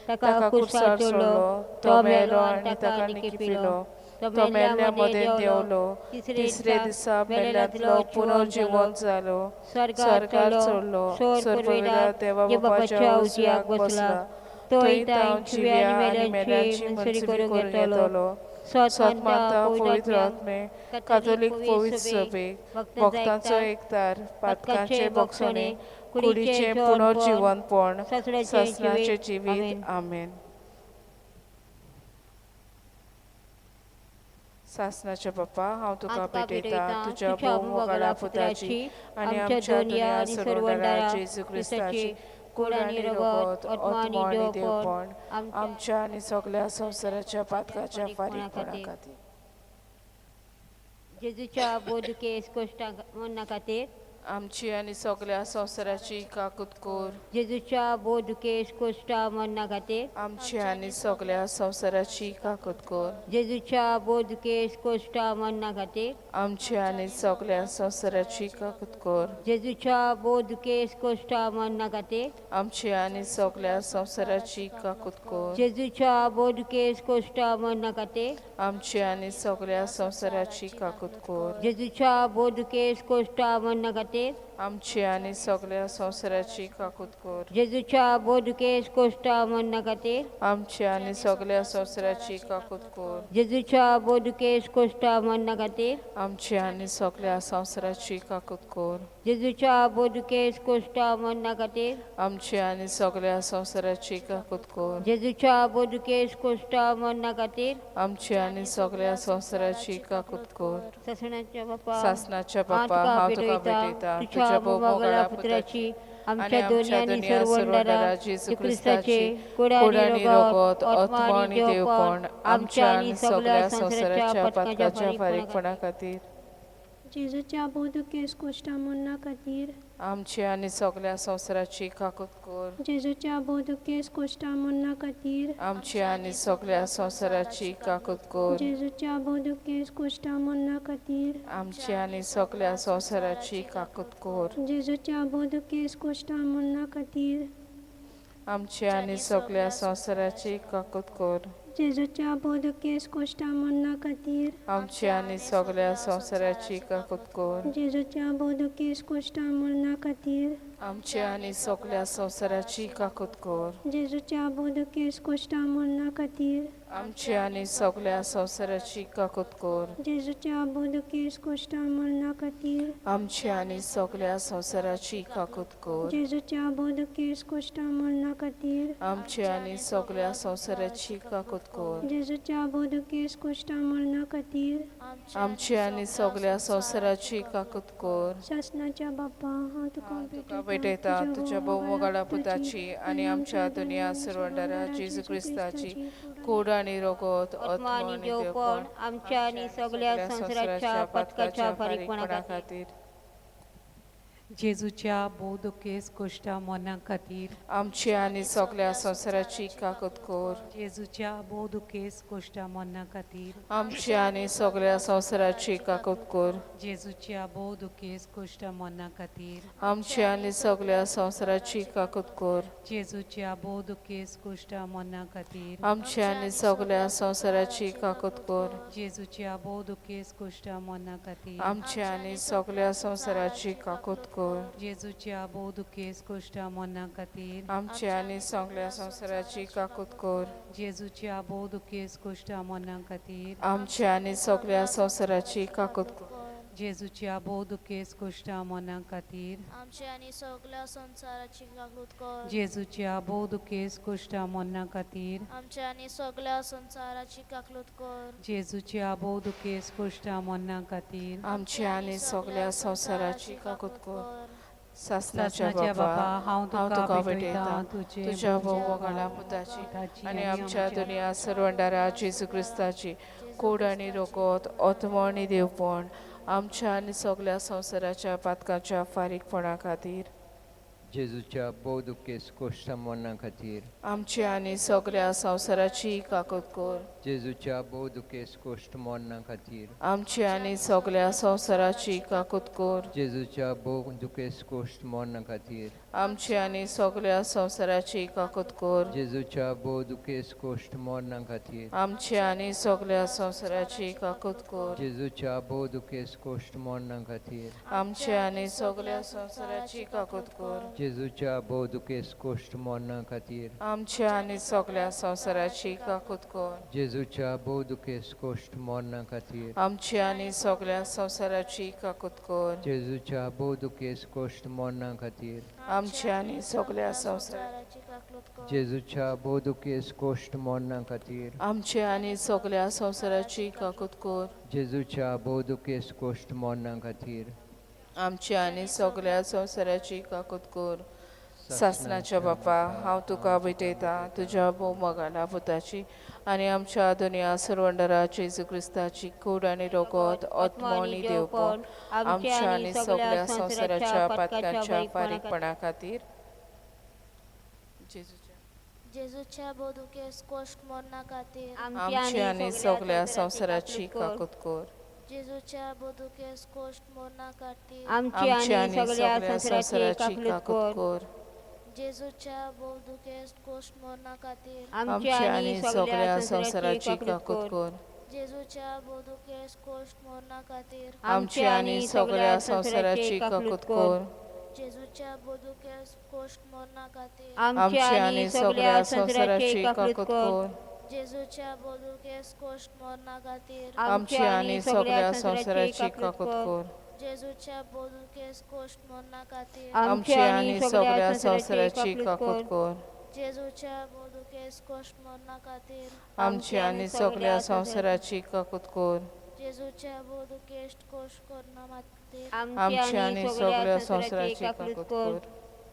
ताका कुर्सार सोडलो, तो मेलो आनी ताका निकिपिलो, तो मेल्ल्या मदें देंवलो, तिसरे दिसा मेल्ल्यांतलो पुनर्जिवंत जालो, स्वर्गार चडलो, सर्ववेळार देवा बापाच्या उजव्याक बसला, थंय तावन जिव्या आनी मेल्यांची मनसुरी करूंक येतलो. सत माता पवित्र आत्मे कातोलीक पवित्र सभेक भक्तांचो एकतार पातकांचे बक्षणे कुडीचें पुनर्जिवंतपण सासणाचें जिवीत. आमेन. सासणाच्या बाप्पा, हांव तुका भेटयता तुज्या भोव पुताची आनी आमच्या दुनिया सर्वंडारा जेजू क्रिस्ताची कूड आनी रगत, आत्मो आनी देवपण आमच्या आनी सगल्या संवसाराच्या पातकाच्या फारीकपणा खातीर. जेजूच्या बोधकेस कोश्टा मरणा खातीर आमची आनी सगल्या संवसाराची काकूत कर. जेजूच्या बोधकेस कोश्टा मरणा खातीर आमची आनी सगल्या संवसाराची काकूत कर. जेजूच्या बोधकेस कोश्टा मरणा खातीर आमची आनी सगल्या संवसाराची काकूत कर. जेजूच्या बोधकेस कोश्टा मरणा खातीर आमची आनी सगल्या संवसाराची काकूत कर. जेजूच्या बोधकेस कोश्टा मरणा खातीर आमची आनी सगल्या संवसाराची काकूत कर. जेजूच्या बोधकेस कोश्टा मरणा खातीर आमची आनी सगल्या संवसाराची काकूत कर. जेजूच्या बोधकेस कोश्टा मरणा खातीर आमची आनी सगल्या संवसाराची काकूत कर. जेजूच्या बोधकेस कोश्टा मरणा खातीर आमची आनी सगल्या संवसाराची काकूत कर. जेजूच्या बोधकेस कोश्टा मरणा खातीर आमची आनी सगल्या संवसाराची काकूत कर. जेजूच्या बोधकेस कोश्टा मरणा खातीर आमची आनी सगल्या संवसाराची काकूत कर. सासणाच्या बापा, सासणाच्या बापा, हांव तुका भेटयता तुझ्या भोवमोगळा पुत्राची आमच्या दोनी आनी सर्वंडारा जेजू क्रिस्ताची कूड आनी रगत, आत्मो आनी देवपण आमच्या आनी सगल्या संवसाराच्या पातकाच्या फारीकपणा खातीर. जेजूच्या बोधकेस कोश्टा मरणा खातीर आमची आनी सगल्या संवसाराची काकूत कर. जेजूच्या बोधकेस कोश्टा मरणा खातीर आमची आनी सगल्या संवसाराची काकूत कर. जेजूच्या बोधकेस कोश्टा मरणा खातीर आमची आनी सगल्या संवसाराची काकूत कर. जेजूच्या बोधकेस कोश्टा मरणा खातीर आमची आनी सगल्या संवसाराची काकूत कर. जेजूच्या बोधकेस कोश्टा मरणा खातीर आमची आनी सगल्या संवसाराची काकूत कर. जेजूच्या बोधकेस कोश्टा मरणा खातीर आमची आनी सगल्या संवसाराची काकूत कर. जेजूच्या बोधकेस कोश्टा मरणा खातीर आमची आनी सगल्या संवसाराची काकूत कर. जेजूच्या बोधकेस कोश्टा मरणा खातीर आमची आनी सगल्या संवसाराची काकूत कर. जेजूच्या बोधकेस कोश्टा मरणा खातीर आमची आनी सगल्या संवसाराची काकूत कर. जेजूच्या बोधकेस कोश्टा मरणा खातीर आमची आनी सगल्या संवसाराची काकूत कर. सासणाच्या बापा, हांव तुका भेटयता तुझ्या भोवमोगाळा पुताची आनी आमच्या दुनिया सर्वंडारा जेजू क्रिस्ताची कूड आनी रगत आत्मो आनी देवपण आमच्या आनी सगळ्या संवसाराच्या पातकाच्या फारीकपणा खातीर जेजूच्या भोव दुखेस्त कोश्टा मरणां खातीर आमची आनी सगळ्या संवसाराची काकूत कर. जेजूच्या भोव दुखेस्त कोश्टा मरणां खातीर आमची आनी सगळ्या संवसाराची काकूत कर. जेजूच्या भोव दुखेस्त कोश्टा मरणां खातीर आमची आनी सगळ्या संवसाराची काकूत कर. जेजूच्या भोव दुखेस्त कोश्टा मरणां खातीर आमची आनी सगळ्या संवसाराची काकूत कर. जेजूच्या भोव दुखेस्त कोश्टा मरणां खातीर आमची आनी सगळ्या संवसाराची काकूत कर. जेजूच्या भोव दुखेस्त कोश्टा मरणां खातीर आमची आनी सगळ्या संवसाराची काकूत कर. जेजूच्या भोव दुखेस्त कोश्टा मरणां खातीर आमची आनी सगळ्या संवसाराची काकूत कर. जेजूच्या भोव दुखेस्त कोश्टा मरणां खातीर आमचे आनी सगळ्या संवसाराची काकूत कर. जेजूच्या भोव दुखेस्त कोश्टा मरणां खातीर आमचे आनी सगळ्या संवसाराची काकूत कर. जेजूच्या भोव दुखेस्त कोश्टा मरणां खातीर आमची आनी सगळ्या संवसाराची काकूत कर. सासणाच्या सासणाच्या बापा, हांव हांव तुका भेटयतां भेटयतां तुजे तुज्या भोवमोगाळा पुताची आनी आमच्या दुनिया सर्वंडारा जेजू क्रिस्ताची कूड आनी रगत, आत्मो आनी देवपण आमच्या आनी सगळ्या संवसाराच्या पातकाच्या फारीकपणा खातीर जेजूच्या भोव दुखेस्त कोश्टा मरणां खातीर आमची आनी सगळ्या संवसाराची काकूत कर. जेजूच्या भोव दुखेस्त कोश्ट मरणां खातीर आमची आनी सगळ्या संवसाराची काकूत कर. जेजूच्या भोव दुखेस्त कोश्ट मरणां खातीर आमची आनी सगळ्या संवसाराची काकूत कर. जेजूच्या भोव दुखेस्त कोश्ट मरणां खातीर आमची आनी सगळ्या संवसाराची काकूत कर. जेजूच्या भोव दुखेस्त कोश्ट मरणां खातीर आमची आनी सगळ्या संवसाराची काकूत कर. जेजूच्या भोव दुखेस्त कोश्ट मरणां खातीर आमच्या आनी सगळ्या संवसाराची काकूत कर. जेजूच्या भोव दुखेस्त कोश्ट मरणां खातीर आमची आनी सगळ्या संवसाराची काकूत कर. जेजूच्या भोव दुखेस्त कोश्ट मरणां खातीर आमची आनी सगळ्या संवसाराची काकूत कर. जेजूच्या भोव दुखेस्त कोश्ट मरणां खातीर आमची आनी सगळ्या संवसाराची काकूत कर. जेजूच्या भोव दुखेस्त कोश्ट मरणां खातीर आमची आनी सगळ्या संवसाराची काकूत कर. सासणाच्या बापा, हांव तुका भेटयतां तुज्या भोव मोगाळा पुताची आनी आमच्या दुनिया सर्वंडरा जेजू क्रिस्ताची कूड आनी रगत, आत्मो आनी देवपण आमच्या आनी सगळ्या संवसाराच्या पातकाच्या फारीकपणा खातीर जेजूच्या जेजूच्या भोव दुखेस्त कोश्ट मरणां खातीर आमची आनी सगळ्या संवसाराची काकूत कर. जेजूच्या भोव दुखेस्त कोश्ट मरणां खातीर आमची आमची आनी सगळ्या संवसाराची संवसाराची काकूत काकूत कर. कर. जेजूच्या भोव दुखेस्त कोश्ट मरणां खातीर आमची आमची आनी आनी सगळ्या सगळ्या संवसाराची संवसाराची काकूत काकूत कर. कर. जेजूच्या भोव दुखेस्त कोश्ट मरणां खातीर आमची आनी सगळ्या संवसाराची काकूत कर. जेजूच्या भोव दुखेस्त कोश्ट मरणां खातीर आमची आमची आनी सगळ्या संवसाराची काकूत कर. जेजूच्या भोव दुखेस्त कोश्ट मरणां खातीर आमची आनी सगळ्या संवसाराची काकूत कर. जेजूच्या भोव दुखेस्त कोश्ट मरणां खातीर आमची आमची आनी आनी सगळ्या सगळ्या संवसाराची संवसाराची काकूत काकूत कर. कर. जेजूच्या भोव दुखेस्त कोश्ट मरणां खातीर आमची आनी सगळ्या संवसाराची काकूत कर. जेजूच्या भोव दुखेस्त कोश्ट मरणां खातीर आमची आमची आनी आनी सगळ्या सगळ्या संवसाराची संवसाराची काकूत काकूत कर. कर.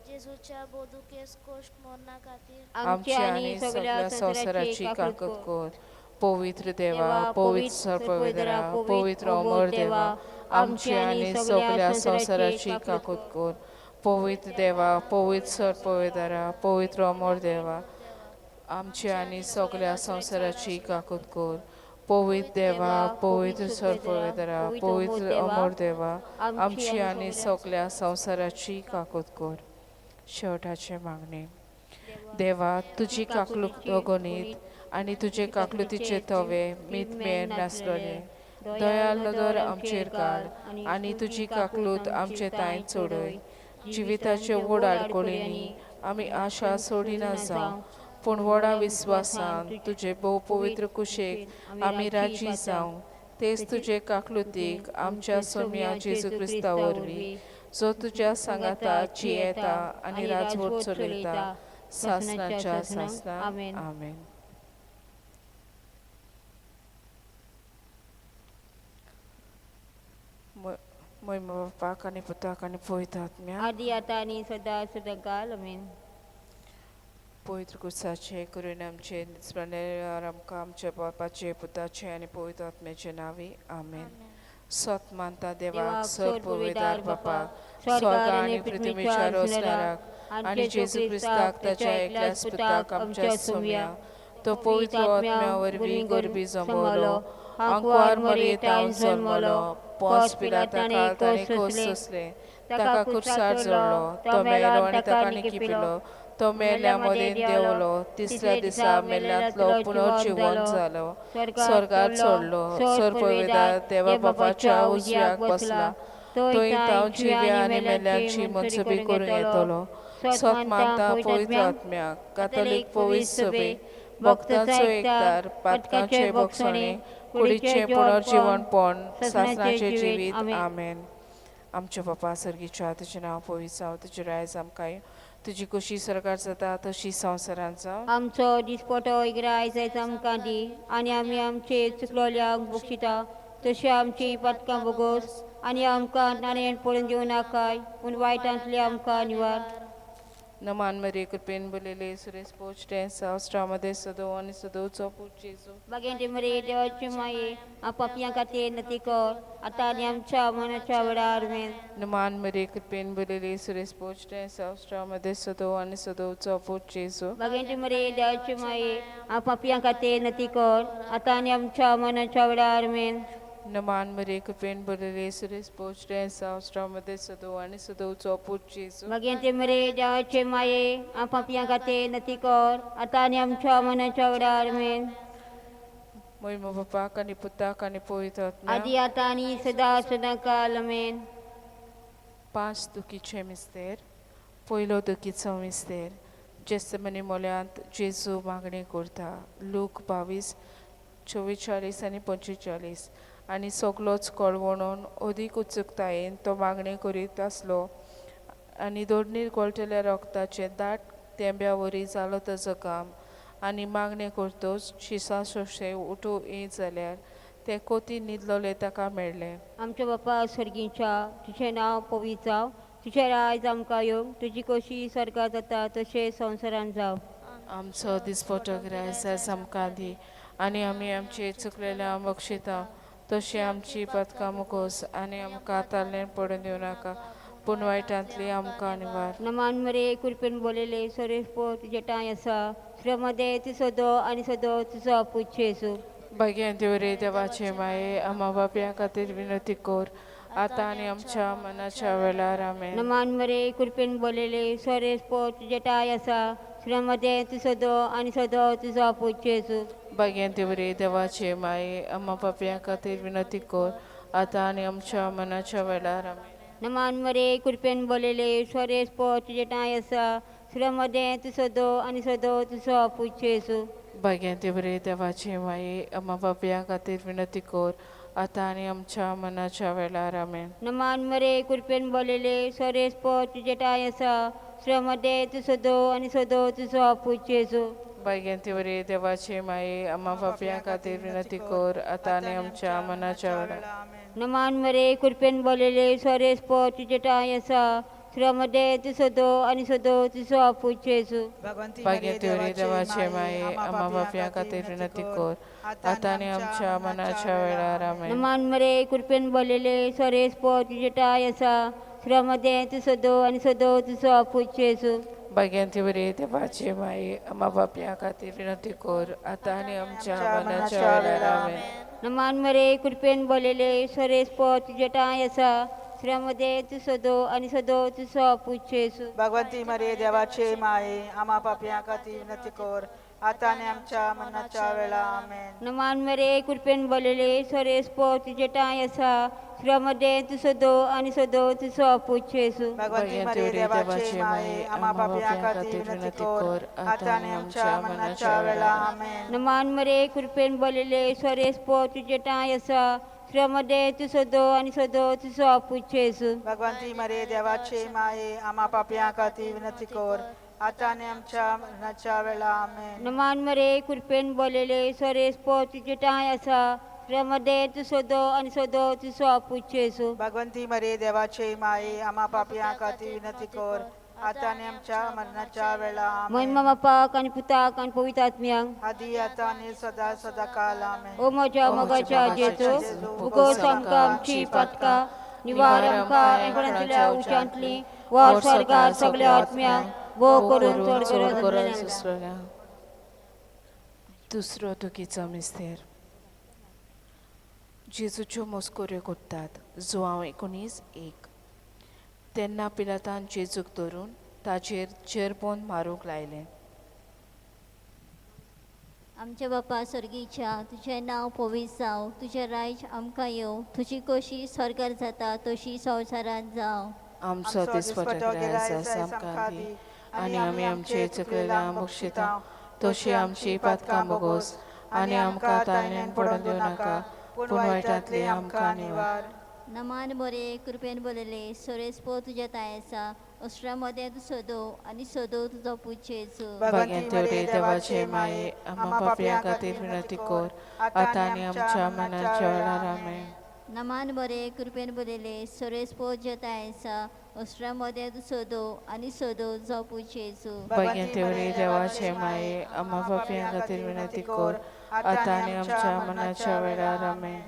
जेजूच्या भोव दुखेस्त कोश्ट मरणां खातीर आमची आमची आनी आनी सगळ्या सगळ्या संवसाराची संवसाराची काकूत काकूत कर. कर. पवित्र देवा, देवा, पवित्र पवित्र सर्पवेदरा, सर्पवेदरा, पवित्र पवित्र अमर अमर देवा, देवा, आमची आमची आनी आनी सगळ्या सगळ्या संवसाराची संवसाराची काकूत काकूत कर. कर. पवित्र देवा, पवित्र सर्पवेदरा, पवित्र अमर देवा, आमची आनी सगळ्या संवसाराची काकूत कर. पवित्र देवा, पवित्र सर्पवेदरा, पवित्र अमर देवा, आमची आनी सगळ्या संवसाराची काकूत कर. शेवटाचे मागणे. देवा, तुजी काकलूक अगणीत आनी तुजे काकलुतीचे तवे मीत मेर नासलोले दयाल नदर आमचेर घाल आनी तुजी काकलूत आमचे तांय चडय. जिविताचे व्हड आडकोळींनी आमी आशा सोडिना जावं, पूण व्हडा विस्वासान तुजे भोव पवित्र कुशेक आमी राजी जावं. तेच तुजे काकलुतीक आमच्या सोम्या जेजू क्रिस्ता वरवीं, जो तुज्या सांगाता जियेता आनी राजवट चलयता सासणाच्या सासणाक. आमेन. आमेन. म्हयमा बापाक आनी पुताक आनी पवित्र आत्म्याक. आदी आतां आनी सदां सदां काल. आमेन. पवित्र कुर्साचे करून आमचे स्मरणे आमकां आमच्या बापाचे पुताचे आनी पवित्र आत्म्याचे नांवी आमेन. सत मानता देवाक सर पुर्वेदार बापाक, स्वर्ग आनी पृथ्वीच्या रोसणाराक, आनी जेजू क्रिस्ताक ताच्या एकल्याच पुताक आमच्या सोम्या, तो पवित्र आत्म्या वरवीं गर्भी जमवलो, आंकवार मरयेतावन जल्मलो, पोंस पिलाता ताणें खोस सोंसले, ताका कुर्सार जोडलो, तो मेलो आनी ताका निकिपिलो, तो मेल्या मदें देंवलो, तिसऱ्या दिसा मेल्ल्यांतलो पुनर्जिवन जालो, स्वर्गार चडलो, सर पवित्र देवा बापाच्या उजव्याक बसला, थंय तांव जिव्या आनी मेल्यांची मनसुबी करूंक येतलो. सत मानता पवित्र आत्म्याक, कातोलीक पवित्र सभे, भक्तांचो एकदार, पातकांचे भोगसणे, कुडीचें पुनर्जिवनपण, सासणाचें जिवीत. आमेन. आमच्या बापा सर्गीच्या, तुजें नांव पवित्र जावं, तुजें रायज आमकां येवं, तुजी कशी सरकार जाता तशी संवसारांत जावं. आमचो दिसपटो इग्राय जायत आमकां दी आनी आमी आमचे चुकलोल्यांक बक्षिता तशी आमची पातकां बोगोस आनी आमकां नाणें पडून दिवं नाकाय पूण वायटांतली आमकां निवार. नमान मरिये, कृपेन भरलेले, सुरेश पोचटे संवसारामध्ये सदो आनी सदोचो पूत जेजू. बागेंते मरे देवाची माये पापयां खातीर नती कर आतां आनी आमच्या मनाच्या वेळार मेन. नमान मरिये, कृपेन भरलेले, सुरेश पोचटे संवसारामध्ये सदो आनी सदोचो पूत जेजू. बागेंते मरे देवाची माये पापयां खातीर नती कर आतां आनी आमच्या मनाच्या वेळार मेन. नमान मरिये, कृपेन भरलेले, सुरेश पोचटे संवसारामध्ये सदो आनी सदोचो पूत जेजू. बागेंते मरे देवाचे माये पापयां खातीर नती कर आतां आनी आमच्या मनाच्या वेळार मेन. मोहिम बापाक आनी पुताक आनी पवित्र आत्म्याक. आदी आतां आनी सदां सदां काल आमेन. 5 दुखीचे मिस्तेर. पयलो दुखीचो मिस्तेर. जेस्तमनी मोल्यांत जेजू मागणी करता. लूक 22:44 आनी 45. आनी सगलोच कळवणून अदीक उत्सुकतायेन तो मागणी करीत आसलो आनी दोडणीर गळटल्या रोगताचें दाट तेंब्या वरी जालो ताजो काम. आनी मागणें करतच शिसा सोशे उठू येत जाल्यार ते कोती न्हिदलोले ताका मेळ्ळें. आमच्या बापा सर्गीच्या, तुजें नांव पवित्र जावं, तुजें रायज आमकां येवं, तुजी कशी स्वर्गात जाता तशें संवसारांत जावं. आमचो दिसपटो ग्रायस आमकां दी आनी आमी आमचे चुकलेल्या बक्षिता तशी आमची पथकां मुकोस आनी आमकां ताल्लें पडून दिवं नाका पूण वायटांतली आमकां निवार. नमान मरे कृपेन बोलेले सरेश पो तुजे ठांय आसा, श्रमदे तूं सदो आनी सदो तुजो आपूत जेजू. भाग्यान देवरे देवाचे माये आमा बापया खातीर विनंती कर आतां आनी आमच्या मनाच्या वेळार. आमेन. नमान मरे कृपेन बोलेले सरेश पो तुजे ठांय आसा, श्रमदे तूं सदो आनी सदो तुजो आपूत जेजू. भाग्यान देवरे देवाचे माये आमा पापया खातीर विनंती कर आतां आनी आमच्या मनाच्या वेळार. आमेन. नमान मरे कृपेन बोलेले सरेश पो तुजे ठांय आसा, श्रमदे तूं सदो आनी सदो तुजो आपूत जेजू. भाग्यान देवरे देवाचे माये आमा पापया खातीर विनंती कर आतां आनी आमच्या मनाच्या वेळार. आमेन. नमान मरे कृपेन बोलेले सरेश पो तुजे ठांय आसा, श्रमदे तूं सदो आनी सदो तुजो आपूत जेजू. भाग्यान देवरे देवाचे माये आमा पापया खातीर विनंती कर आतां आनी आमच्या मनाच्या वेळार. नमान मरे कृपेन बोलेले सरेश पो तुजे ठांय आसा, श्रमदे तूं सदो आनी सदो तुजो आपूत जेजू. भाग्यान देवरे देवाचे माये आमा पापया खातीर विनंती कर आतां आनी आमच्या मनाच्या वेळार. आमेन. नमान मरे कृपेन बोलेले सरेश पो तुजे ठांय आसा, श्रमदे तूं सदो आनी सदो तुजो आपूत जेजू. भाग्यान देवरे देवाचे माये आमा पापया खातीर विनंती कर आतां आनी आमच्या मनाच्या वेळार. आमेन. नमान मरे कृपेन बोलेले सरेश पो तुजे ठांय आसा, श्रमदे तूं सदो आनी सदो तुजो आपूत जेजू. भगवंती मरे देवाचे माये आमा पापया खातीर विनंती कर आतां आनी आमच्या मनाच्या वेळार. आमेन. नमान मरे कृपेन बोलेले सरेश पो तुजे ठांय आसा, श्रमदे तूं सदो आनी सदो तुजो आपूत जेजू. भगवंती मरे देवाचे माये आमा पापया खातीर विनंती कर आतां आनी आमच्या मनाच्या वेळार. आमेन. नमान मरे कृपेन बोलेले सरेश पो तुजे ठांय आसा, श्रमदे तूं सदो आनी सदो तुजो आपूत जेजू. भगवंती मरे देवाचे माये आमा पापया खातीर विनंती कर आतां आनी आमच्या मरणाच्या वेळा. आमेन. नमान मरे कृपेन बोलेले सरेश पो तुजे ठांय आसा, श्रमदे तूं सदो आनी सदो तुजो आपूत जेजू. भगवंती मरे देवाचे माये आमा पापया खातीर विनंती कर आतां आनी आमच्या मरणाच्या वेळा. आमेन. महिमा बापाक आनी पुताक आनी पवित्र आत्म्याक. आदी आतां आनी सदा सदा काल. आमेन. ओ म्हज्या मोगाच्या जेजू, भुगोस आमकां आमची पातकां, निवार आमकां एंकणांतल्या उच्चांतली, वर स्वर्गार सगळ्या आत्म्यांक, भोव करून चड चड गरज गरज आसलेल्यांक. आसलेल्यांक. दुसरो दुखीचो मिस्तेर. जेजूच्यो मस्कऱ्यो करतात. जुआंव 19:1. तेन्ना पिलातान जेजूक धरून ताचेर चेरबोन मारूंक लायलें. आमच्या बापा सर्गीच्या, तुजें नांव पवित्र जावं, तुजें राज्य आमकां येवं, तुजी कशी स्वर्गार जाता तशी संवसारांत जावं. आमचो दिसपटो गिरायस आमकां दी आनी आमी आमचे चुकलेल्या बक्षिता तशी आमची पातकां बोगोस आनी आमकां ताणें पडून दिवं नाका, पूण वायटांतली आमकां निवार. नमान बरे, कृपेन बरले, सोरेसपो तुज्या ताय आसा, अस्रा मदें तूं सदो आनी सदो तुजो पूत जेजू. भाग्यांत देवाचे माये, आमा पापयां खातीर विनंती कर, आतां आनी आमच्या मनाच्या वेळार. आमेन. नमान बरे, कृपेन बरले, सोरेसपो तुज्या ताय आसा, अस्रा मदें तूं सदो आनी सदो तुजो पूत जेजू. भाग्यांत देवाचे माये, आमा पापयां खातीर विनंती कर, आतां आनी आमच्या मनाच्या वेळार. आमेन.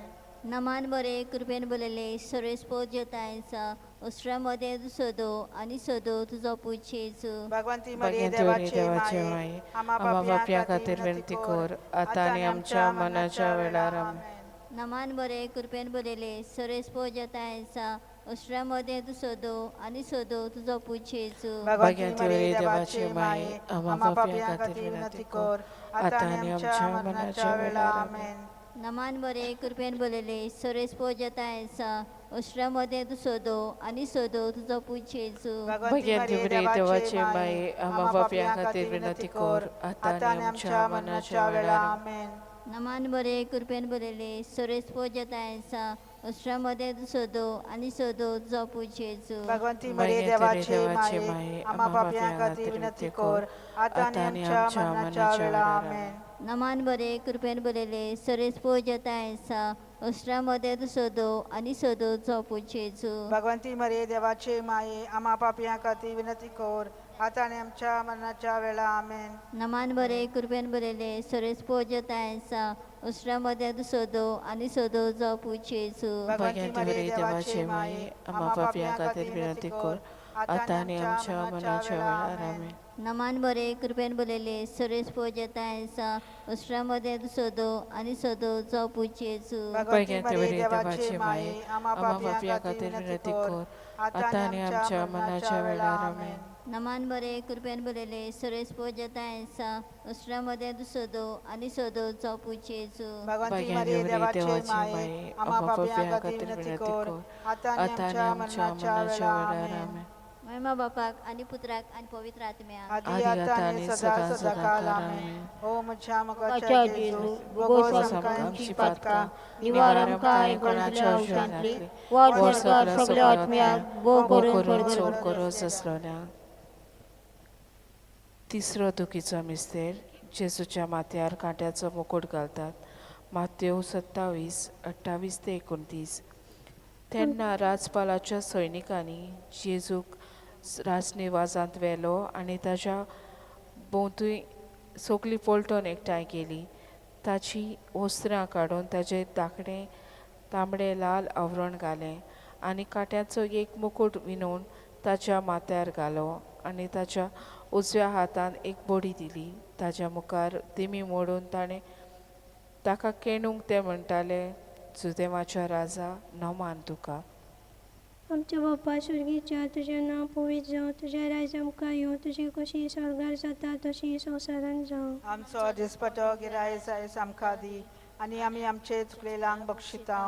नमान बरे, कृपेन बरले, सोरेसपो तुज्या ताय आसा, अस्रा मदें तूं सदो आनी सदो तुजो पूत जेजू. भगवंती मरिये भाग्यांत देवाचे देवाचे माये, माये, आमा आमा पापयां पापयां खातीर खातीर विनंती विनंती कर, कर, आतां आनी आमच्या मनाच्या वेळार. आमेन. नमान बरे, कृपेन बरले, सोरेसपो तुज्या ताय आसा, अस्रा मदें तूं सदो आनी सदो तुजो पूत जेजू. भगवंती भाग्यांत मरिये देवाचे देवाचे माये, माये, आमा आमा पापयां पापयां खातीर खातीर विनंती विनंती कर, कर, आतां आतां आनी आनी आमच्या आमच्या मरणाच्या मनाच्या वेळा. वेळार. आमेन. आमेन. नमान बरे, कृपेन बरले, सोरेसपो तुज्या ताय आसा, अस्रा मदें तूं सदो आनी सदो तुजो पूत जेजू. भगवंती भाग्यांत मरिये देवाचे देवाचे माये, माये, आमा आमा पापयां पापयां खातीर खातीर विनंती विनंती कर, कर, आतां आतां आनी आनी आमच्या आमच्या मनाच्या मरणाच्या वेळा. वेळार. आमेन. नमान बरे, कृपेन बरले, सोरेसपो तुज्या ताय आसा, अस्रा मदें तूं सदो आनी सदो तुजो पूत जेजू. भगवंती मरिये भाग्यांत देवाचे देवाचे माये, माये, आमा आमा पापयां पापयां खातीर खातीर विनंती विनंती कर, कर, आतां आतां आनी आनी आमच्या आमच्या मरणाच्या मनाच्या वेळा. वेळार. आमेन. आमेन. नमान बरे, कृपेन बरले, सोरेसपो तुज्या ताय आसा, अस्रा मदें तूं सदो आनी सदो तुजो पूत जेजू. भगवंती मरिये देवाचे माये, आमा पापयां खातीर विनंती कर, आतां आनी आमच्या मरणाच्या वेळा. आमेन. नमान बरे, कृपेन बरले, सोरेसपो तुज्या ताय आसा, अस्रा मदें तूं सदो आनी सदो तुजो पूत जेजू. भगवंती भाग्यांत मरिये देवाचे देवाचे माये, माये, आमा आमा पापयां पापयां खातीर खातीर विनंती विनंती कर, कर, आतां आतां आनी आनी आमच्या आमच्या मरणाच्या मनाच्या वेळा. वेळार. आमेन. आमेन. नमान बरे, कृपेन बरले, सोरेसपो तुज्या ताय आसा, अस्रा मदें तूं सदो आनी सदो तुजो पूत जेजू. भगवंती भाग्यांत मरिये देवाचे देवाचे माये, माये, आमा आमा पापयां पापयां खातीर खातीर विनंती विनंती कर, कर, आतां आतां आनी आनी आमच्या आमच्या मरणाच्या मनाच्या वेळा. वेळार. आमेन. आमेन. नमान बरे, कृपेन बरले, सोरेसपो तुज्या ताय आसा, अस्रा मदें तूं सदो आनी सदो तुजो पूत जेजू. भगवंती भाग्यांत मरिये देवाचे देवाचे माये, माये, आमा आमा पापयां पापयां खातीर खातीर विनंती विनंती कर, कर, आतां आनी आतां आनी आमच्या आमच्या मरणाच्या मनाच्या वेळा. वेळार. आमेन. आमेन. महिमा बापाक आनी पुत्राक आनी पवित्र आत्म्याक. आदी आदी आतां आतां आनी आनी सदा सदां सदा सदां काल. काल. आमेन. आमेन. ओ म्हज्या मोगाच्या मोगाच्या जेजू, जेजू, भोगोस भोगोस आमकां आमकां आमची आमची पातकां, पातकां, निवार आमकां एकोणांतल्या उशांतली, वर वर स्वर्गार सगळ्या सगळ्या सगळ्या आत्म्याक, आत्म्यांक, भोव भोव करून करून चड चड गरज गरज आसलोल्या. तिसरो दुखीचो मिस्तेर. जेजूच्या माथ्यार कांट्याचो मुकूट घालतात. मातेव 27:28 ते 29. तेन्ना राजपालाच्या सैनिकांनी जेजूक राजनिवाजांत व्हेलो आनी ताच्या भोंवतणी सगळी पलटण एकठांय केली. ताची वस्त्रां काडून ताचेर धाकटें तांबडें लाल आवरण घालें आनी कांट्याचो एक मुकूट विणून ताच्या माथ्यार घालो आनी ताच्या उजव्या हातान एक बडी दिली. ताच्या मुखार दिमी मोडून ताणें ताका केणूंक ते म्हणटाले, जुदेवाच्या राजा, नमान तुका. आमच्या बापा स्वर्गीच्या, तुजें नांव पवित्र जावं, तुजें राज्य आमकां येवं, तुजी कशी स्वर्गार जाता तशी संवसारांत जावं. आमचो दिसपटो गिरायस आयज आमकां दी आनी आमी आमचे चुकलेल्यांक बक्षिता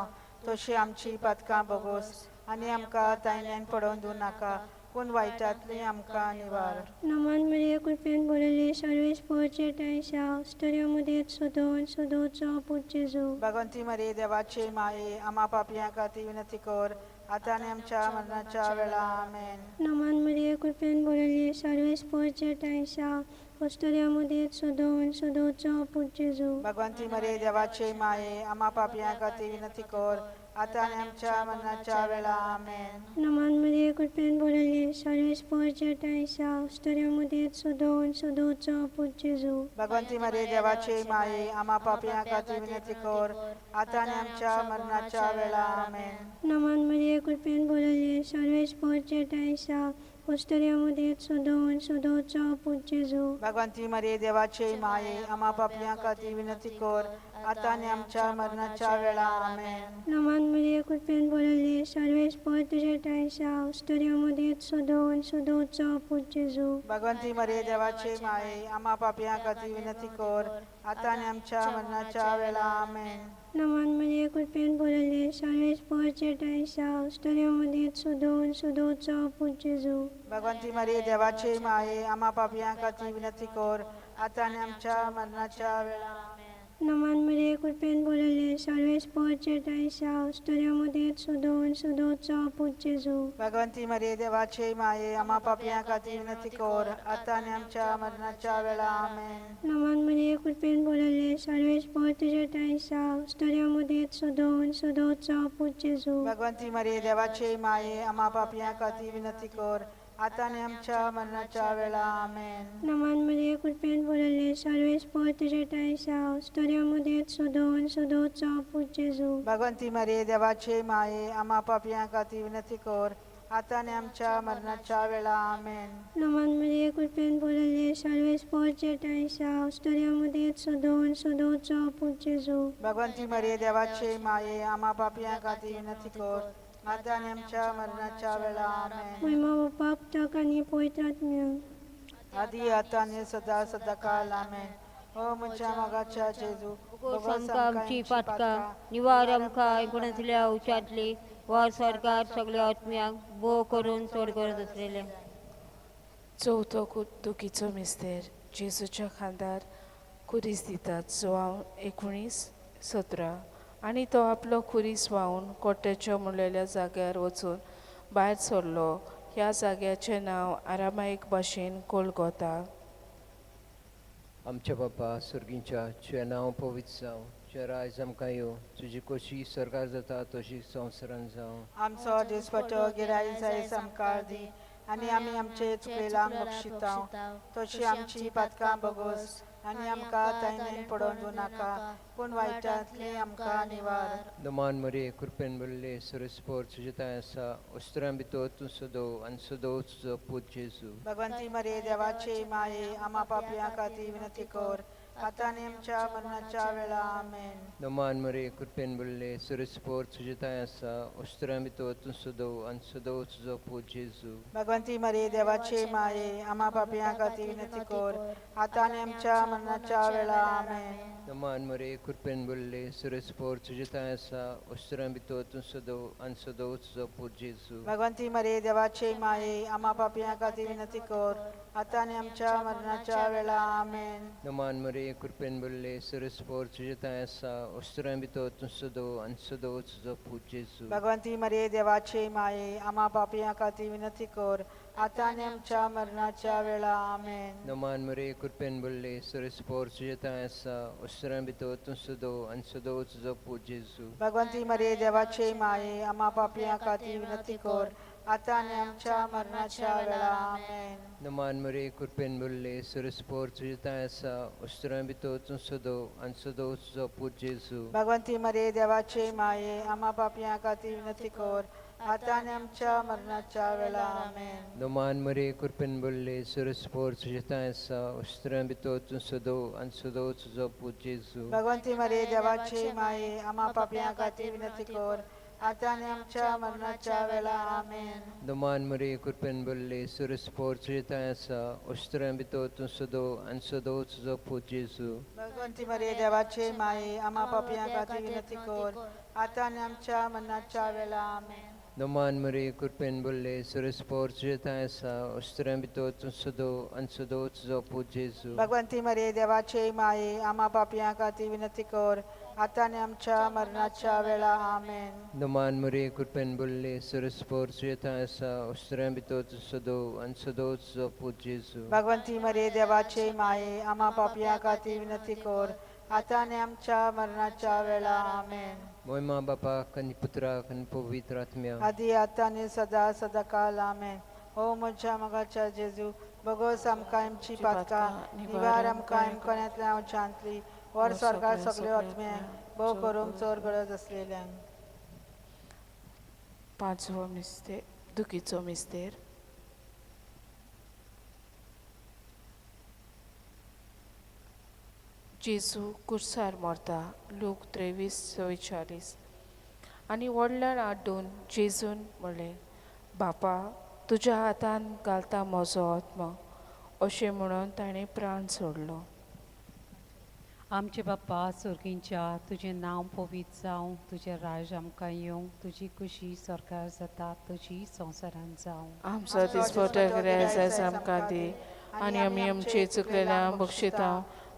तशी आमची पातकां बोगोस आनी आमकां तायल्यान पडोवन दिवं नाका, पूण वायटांतली आमकां निवार. नमान मरिये, कृपेन भरलेली, सर्वेस पोरचे ठांयसा, स्त्रियो मदें सदो आनी सदोचो पूत जेजू. भगवंती मरिये देवाचे माये, आमा पापयां खातीर विनंती कर, आतां आनी आमच्या मरणाच्या वेळा. आमेन. नमान मरिये, कृपेन भरलेली, सर्वेस पोरचे ठांयसा, अस्तुऱ्यां मदीं सदो आनी सदोचो पूत जेजू. भगवंती मरे देवाचे माये, आम्हा पापयां खातीर विनंती कर, आतां आनी आमच्या मरणाच्या वेळा. आमेन. नमन मरिये, कृपेन भरलेली, सर्वेस्पर जेठाय आसा, अस्तुऱ्यां मदीं सदो आनी सदोचो पूत जेजू. भगवंती मरे देवाचे माये, आम्हा पापयां खातीर विनंती कर, आतां आनी आमच्या मरणाच्या वेळा. आमेन. नमन मरिये, कृपेन भरलेली, सर्वेस्पर जेठाय आसा, अस्तुऱ्यां मदीं सदो आनी सदोचो पूत जेजू. भगवंती मरे देवाचे माये, आम्हा पापयां खातीर विनंती कर, आतां आनी आमच्या मरणाच्या वेळा. आमेन. नमन मरिये, कृपेन भरलेली, सर्वेस्पर तुजेठांय आसा, अस्तुऱ्यां मदीं सदो आनी सदोचो पूत जेजू. भगवंती मरे देवाचे माये, आम्हा पापयां खातीर विनंती कर, आतां आनी आमच्या मरणाच्या वेळा. आमेन. नमन मरिये, कृपेन भरलेली, सर्वेस्पर जेठांय आसा, अस्तुऱ्यां मदीं सदो आनी सदोचो पूत जेजू. भगवंती मरे देवाचे माये, आम्हा पापयां खातीर विनंती कर, आतां आनी आमच्या मरणाच्या वेळा. नमन मरिये, कृपेन भरलेली, सर्वेस्पर जेठांय आसा, अस्तुऱ्यां मदीं सदो आनी सदोचो पूत जेजू. भगवंती मरे देवाचे माये, आम्हा पापयां खातीर विनंती कर, आतां आनी आमच्या मरणाच्या वेळा. आमेन. नमन मरिये, कृपेन भरलेली, सर्वेस्पर तुजेठांय आसा, अस्तुऱ्यां मदीं सदो आनी सदोचो पूत जेजू. भगवंती मरे देवाचे माये, आम्हा पापयां खातीर विनंती कर, आतां आनी आमच्या मरणाच्या वेळा. आमेन. नमन मरिये, कृपेन भरलेली, सर्वेस्पर तुजेठांय आसा, अस्तुऱ्यां मदीं सदो आनी सदोचो पूत जेजू. भगवंती मरे देवाचे माये, आम्हा पापयां खातीर विनंती कर, आतां आनी आमच्या मरणाच्या वेळा. आमेन. नमन मरिये, कृपेन भरलेली, सर्वेस्पर जेठांय आसा, अस्तुऱ्यां मदीं सदो आनी सदोचो पूत जेजू. भगवंती मरे देवाचे माये, आम्हा पापयां खातीर विनंती कर, आतां आनी आमच्या मरणाच्या वेळा. आमेन. महिमा बापा, पुताक आनी पवित्र आत्म्याक. आदी, आतां आनी सदा सदा काल. आमेन. हो म्हज्या मोगाच्या जेजू, भोगोस आमकां आमची पातकां निवार, आमकां एकूणांतल्या उच्चांतली वा सरकार सगळ्या आत्म्यांक भोव करून चड गरज आसलेले. चवथो दुखीचो मिस्तेर. जेजूच्या खांदार खुरीस दितात. जुवांव 19:17. आनी तो आपलो खुरीस व्हांवन कोट्याच्यो म्हणलेल्या जाग्यार वचून भायर सरलो. ह्या जाग्याचें नांव आरामायक भाशेन कोलगोता. आमच्या बापा सर्गींच्या, तुजें नांव पवित्र जावं, तुजें रायज आमकां येवं, तुजी खोशी सरकार जाता तशी संवसारान जावं. आमचो दिसपटो गिराय जायस आमकां दी, आनी आमी आमचे चुकलेलांक बक्षिता, तशी आमची पातकां बगोस, आनी आमकां तायनेन पडोवन दिवं नाका, पूण वायटांतली आमकां निवार. नमान मरे, कृपेन भरले, सरस्पर तुजें ठांय आसा, अस्तुऱ्यां भितर तूं सदो आनी सदो तुजो पूत जेजू. भगवंती मरे देवाचे माये, आम्हा पापयां खातीर विनंती कर, आतां आनी आमच्या मरणाच्या वेळा. आमेन. नमान मरे, कृपेन भरले, सरस्पर तुजें ठांय आसा, अस्तुऱ्यां भितर तूं सदो आनी सदो तुजो पूत जेजू. भगवंती मरे देवाचे माये, आम्हा पापयां खातीर विनंती कर, आतां आनी आमच्या मरणाच्या वेळा. आमेन. नमान मरे, कृपेन भरले, सरस्पर तुजें ठांय आसा, अस्तुऱ्यां भितर तूं सदो आनी सदो तुजो पूत जेजू. भगवंती मरे देवाचे माये, आम्हा पापयां खातीर विनंती कर, आतां आनी आमच्या मरणाच्या वेळा. आमेन. नमान मरे, कृपेन भरले, सरस्पर तुजें ठांय आसा, अस्तुऱ्यां भितर तूं सदो आनी सदो तुजो पूत जेजू. भगवंती मरे देवाचे माये, आम्हा पापयां खातीर विनंती कर, आतां आनी आमच्या मरणाच्या वेळा. आमेन. नमान मरे, कृपेन भरले, सरस्पर तुजें ठांय आसा, अस्तुऱ्यां भितर तूं सदो आनी सदो तुजो पूत जेजू. भगवंती मरे देवाचे माये, आम्हा पापयां खातीर विनंती कर, आतां आनी आमच्या मरणाच्या वेळा. आमेन. नमान मरे, कृपेन भरले, सरस्पर तुजें ठांय आसा, अस्तुऱ्यां भितर तूं सदो आनी सदो तुजो पूत जेजू. भगवंती मरे देवाचे माये, आम्हा पापयां खातीर विनंती कर, आतां आनी आमच्या मरणाच्या वेळा. आमेन. नमान मरे, कृपेन भरले, सरस्पर तुजें ठांय आसा, अस्तुऱ्यां भितर तूं सदो आनी सदो तुजो पूत जेजू. भगवंती मरे देवाचे माये, आम्हा पापयां खातीर विनंती कर, आतां आनी आमच्या मरणाच्या वेळा. आमेन. नमान मरे, कृपेन भरले, सरस्पर तुजें ठांय आसा, अस्तुऱ्यां भितर तूं सदो आनी सदो तुजो पूत जेजू. भगवंती मरे देवाचे माये, आम्हा पापयां खातीर विनंती कर, आतां आनी आमच्या मरणाच्या वेळा. आमेन. नमान मरे, कृपेन भरले, सरस्पर तुजें ठांय आसा, अस्तुऱ्यां भितर तूं सदो आनी सदो तुजो पूत जेजू. भगवंती मरे देवाचे माये, आम्हा पापयां खातीर विनंती कर, आतां आनी आमच्या मरणाच्या वेळा. आमेन. नमान मरे कृपेन बोल्ले सरस्पोर तुजें आसा, उस्त्र्यां भितर तूं सदो आनी सदोच तुजो पूत जेजू. भगवंती मरे देवाचे माये, आमा पापयां खातीर विनंती कर, आतां आनी आमच्या मरणाच्या वेळा. आमेन. मोयमा बापाक आनी पुत्राक आनी पवित्र आत्म्याक, आदी आतां आनी सदा सदाकाल. आमेन. हो म्हज्या मोगाच्या जेजू, भोगोस आमकां आमची पातकां, निवार आमकां आमकोण्यांतल्या उच्चांतली, वर स्वर्गार सगल्यो आत्म्यांक, भोव करूंक चड गरज आसलेल्यांक. पांचवो मिस्तेर, दुखीचो मिस्तेर. जेजू कुर्सार मरता. लूक 23:44. आनी व्हडल्यान आड्डून जेजून म्हणलें, बापा, तुज्या हातान घालता म्हजो आत्मो. अशें म्हणून ताणें प्राण सोडलो. आमचे बाप्पा स्वर्गींच्या, तुजें नांव पवित्र जावं, तुजें राज आमकां येवं, तुजी खुशी सरकार जाता तशी संवसारांत जावं. आमचो दिसपट्टो गिरायस आमकां दी, आनी आमी आमची चुकलेल्या बक्षिता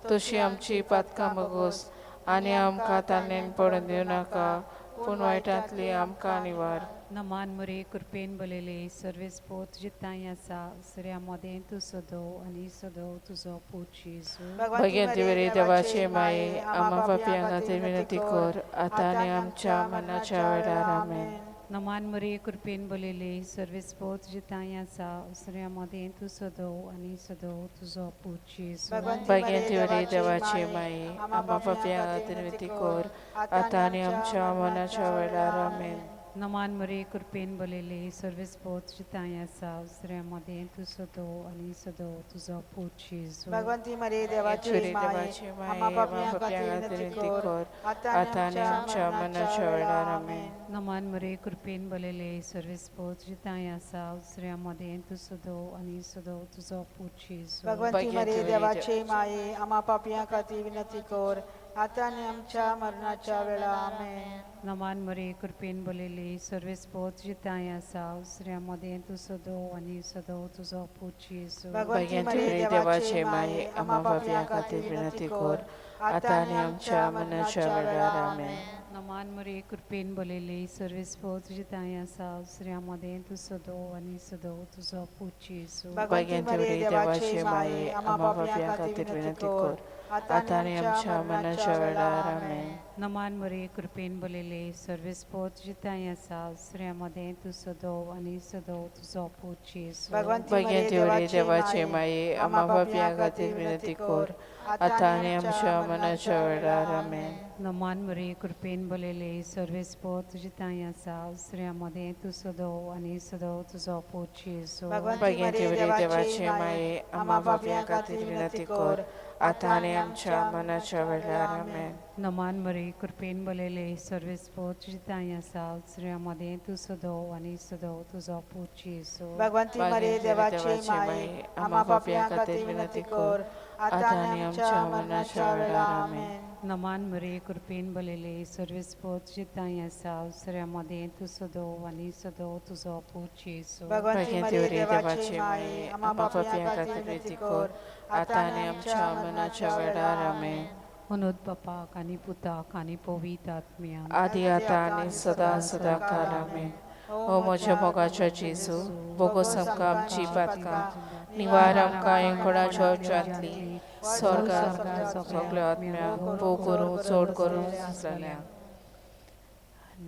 तशी आमची पातकां बगोस, आनी आमकां ताणें पडून दिवं नाका, पूण वायटांतली आमकां निवार. नमान मुरे कृपेन बलेले सर्वेस्पोर तुजे तांय आसा, सऱ्या मदें तूं सदो आनी सदो तुजो पूत जेजू. भगवंती वरी देवाचे माये, आमा पापयां खातीर विनंती कर, आतां आनी आमच्या मरणाच्या वेळार. आमेन. नमान मुरे कृपेन बलेले सर्वेस्पोर तुजे तांय आसा, सऱ्या मदें तूं सदो आनी सदो तुजो पूत जेजू. भगवंती वरी देवाचे माये, आमा पापयां खातीर विनंती कर, आतां आनी आमच्या मरणाच्या वेळार. आमेन. नमान मरे कृपेन बलेले सर्वेस्पोर तुजे तांय आसा, सऱ्या मदें तूं सदो आनी सदो तुजो पूत जेजू. भगवंती मरे देवाची देवाची माये, माये, आमा पापयां पापयां खातीर खातीर विनंती विनंती कर, कर, आतां आतां आनी आमच्या मरणाच्या वेळार. आमेन. नमान मरे कृपेन बलेले सर्वेस्पोर तुजे तांय आसा, सऱ्या मदें तूं सदो आनी सदो तुजो पूत जेजू. भगवंती मरे भगवंती देवाचे माये, आमा पापयां खातीर विनंती कर, आतां आनी आमच्या मरणाच्या वेळा. आमेन. नमान मरे कृपेन बलेले सर्वेस्पोर तुजे तांय आसा, सऱ्या मदें तूं सदो आनी सदो तुजो पूत जेजू. भगवंती भगवंती मरे वरी देवाचे देवाचे माये, माये, आमा आमा पापयां पापयां खातीर खातीर विनंती विनंती कर, कर, आतां आतां आनी आनी आमच्या आमच्या मरणाच्या मरणाच्या वेळार. वेळार. आमेन. आमेन. नमान मरे कृपेन बलेले सर्वेस्पोर तुजे तांय आसा, सऱ्या मदें तूं सदो आनी सदो तुजो पूत जेजू. भगवंती भगवंती मरे वरी देवाचे देवाचे माये, माये, आमा आमा पापयां पापयां खातीर खातीर विनंती विनंती कर, कर, आतां आतां आनी आनी आमच्या आमच्या मरणाच्या मरणाच्या वेळार. वेळार. आमेन. आमेन. नमान मरे कृपेन बलेले सर्वेस्पोर तुजे तांय आसा, सऱ्या मदें तूं सदो आनी सदो तुजो पूत जेजू. भगवंती मरे भगवंती वरी देवाचे देवाचे माये, माये, आमा आमा पापयां पापयां खातीर खातीर विनंती विनंती कर, कर, आतां आतां आनी आनी आमच्या आमच्या मरणाच्या मरणाच्या वेळार. वेळार. आमेन. आमेन. नमान मरे कृपेन बलेले सर्वेस्पोर तुजे तांय आसा, सऱ्या मदें तूं सदो आनी सदो तुजो पूत जेजू. भगवंती भगवंती मरे वरी देवाचे देवाचे माये, माये, आमा आमा पापयां पापयां खातीर खातीर विनंती विनंती कर, कर, आतां आतां आनी आनी आमच्या आमच्या मरणाच्या मरणाच्या वेळार. वेळार. आमेन. आमेन. नमान मरे कृपेन बलेले सर्वेस्पोर तुजे तांय आसा, सऱ्या मदें तूं सदो आनी सदो तुजो पूत जेजू. भगवंती मरे भगवंती वरी देवाचे देवाचे माये, माये, आमा आमा पापयां पापयां खातीर खातीर विनंती विनंती कर, कर, आतां आतां आनी आनी आमच्या आमच्या मरणाच्या मरणाच्या वेळार. वेळार. आमेन. आमेन. नमान मरे कृपेन बलेले सर्वेस्पोर तुजे तांय आसा, सऱ्या मदें तूं सदो आनी सदो तुजो पूत जेजू. भगवंती भगवंती मरे वरी देवाचे देवाचे माये, माये, आमा आमा पापयां पापयां खातीर खातीर विनंती विनंती कर, कर, आतां आतां आनी आनी आमच्या आमच्या मरणाच्या मरणाच्या वेळार. वेळार. आमेन. आमेन. मनोद बापाक आनी पुताक आनी पवित्र आत्म्याक, आदी आदी आतां आतां आनी आनी सदां सदां सदां सदांकाळ. काल. आमेन. आमेन. ओ ओ म्हज्या म्हज्या मोगाच्या जेजू, बोगोस भोगोस आमकां आमकां आमची आमची पातकां, पातकां, निवार निवार आमकां आमकां एकोणाच्या एकोणाच्या उज्यांतली, वर स्वर्गार स्वर्गार सगळ्या सगळ्या आत्म्यांक, आत्म्यांक, भोव भोव करूंक करूं चड चड गरज करूं आसलेल्यांक. आसलेल्यांक.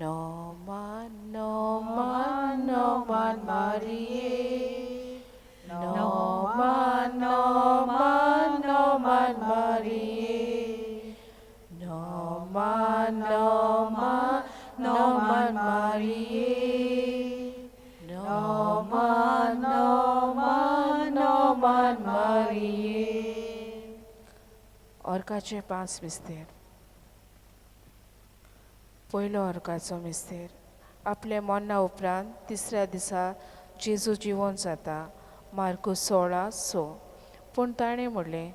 नोमान नोमान नोमान मारिये, नोमान नोमान नोमान मारिये, नोमान नोमान नोमान मारिये, नोमान नोमान नोमान मारिये. ऑर्काचे 5 मिस्तेर. पयलो अर्काचो मिस्तेर. आपले मरणा उपरांत तिसऱ्या दिसा जेजू जिवन जाता. मार्कू 16:6. पूण ताणें म्हणलें,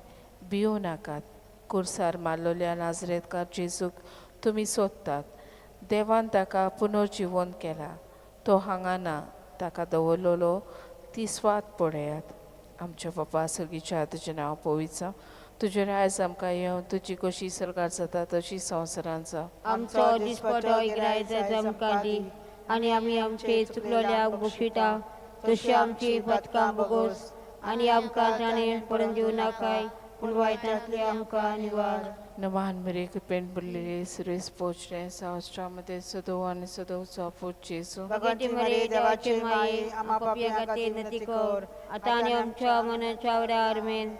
भिवूं नाकात, कुर्सार मारलेल्या नाजरेतकार जेजूक तुमी सोदतात. देवान ताका पुनर्जिवन केला, तो हांगा ना, ताका दवरलेलो ती स्वात पळयात. आमच्या बाबा सर्गीच्या, तुजें नांव पवित्र जावं, तुजें रायज आमकां येवं, तुजी खोशी सरकार जाता तशी संवसारांत जावं. आमचो दिसपटो इग्रायज आमकां दी आनी आमी आमचे चुकलोल्यांक बक्षिता तशी आमची पथकां बोगोस आनी आमकां ताणें पडून दिवं नाकाय पूण वायटांतली आमकां निवार. नमान मरे कृपेन भरलेले सुरेश पोचणे संवसारामध्ये सदो आनी सदोचो पूत जेजू. भगवती मरे देवाचे माये आमा पापया खातीर विनंती कर आतां आनी आमच्या मनाच्या वेळार. आमेन.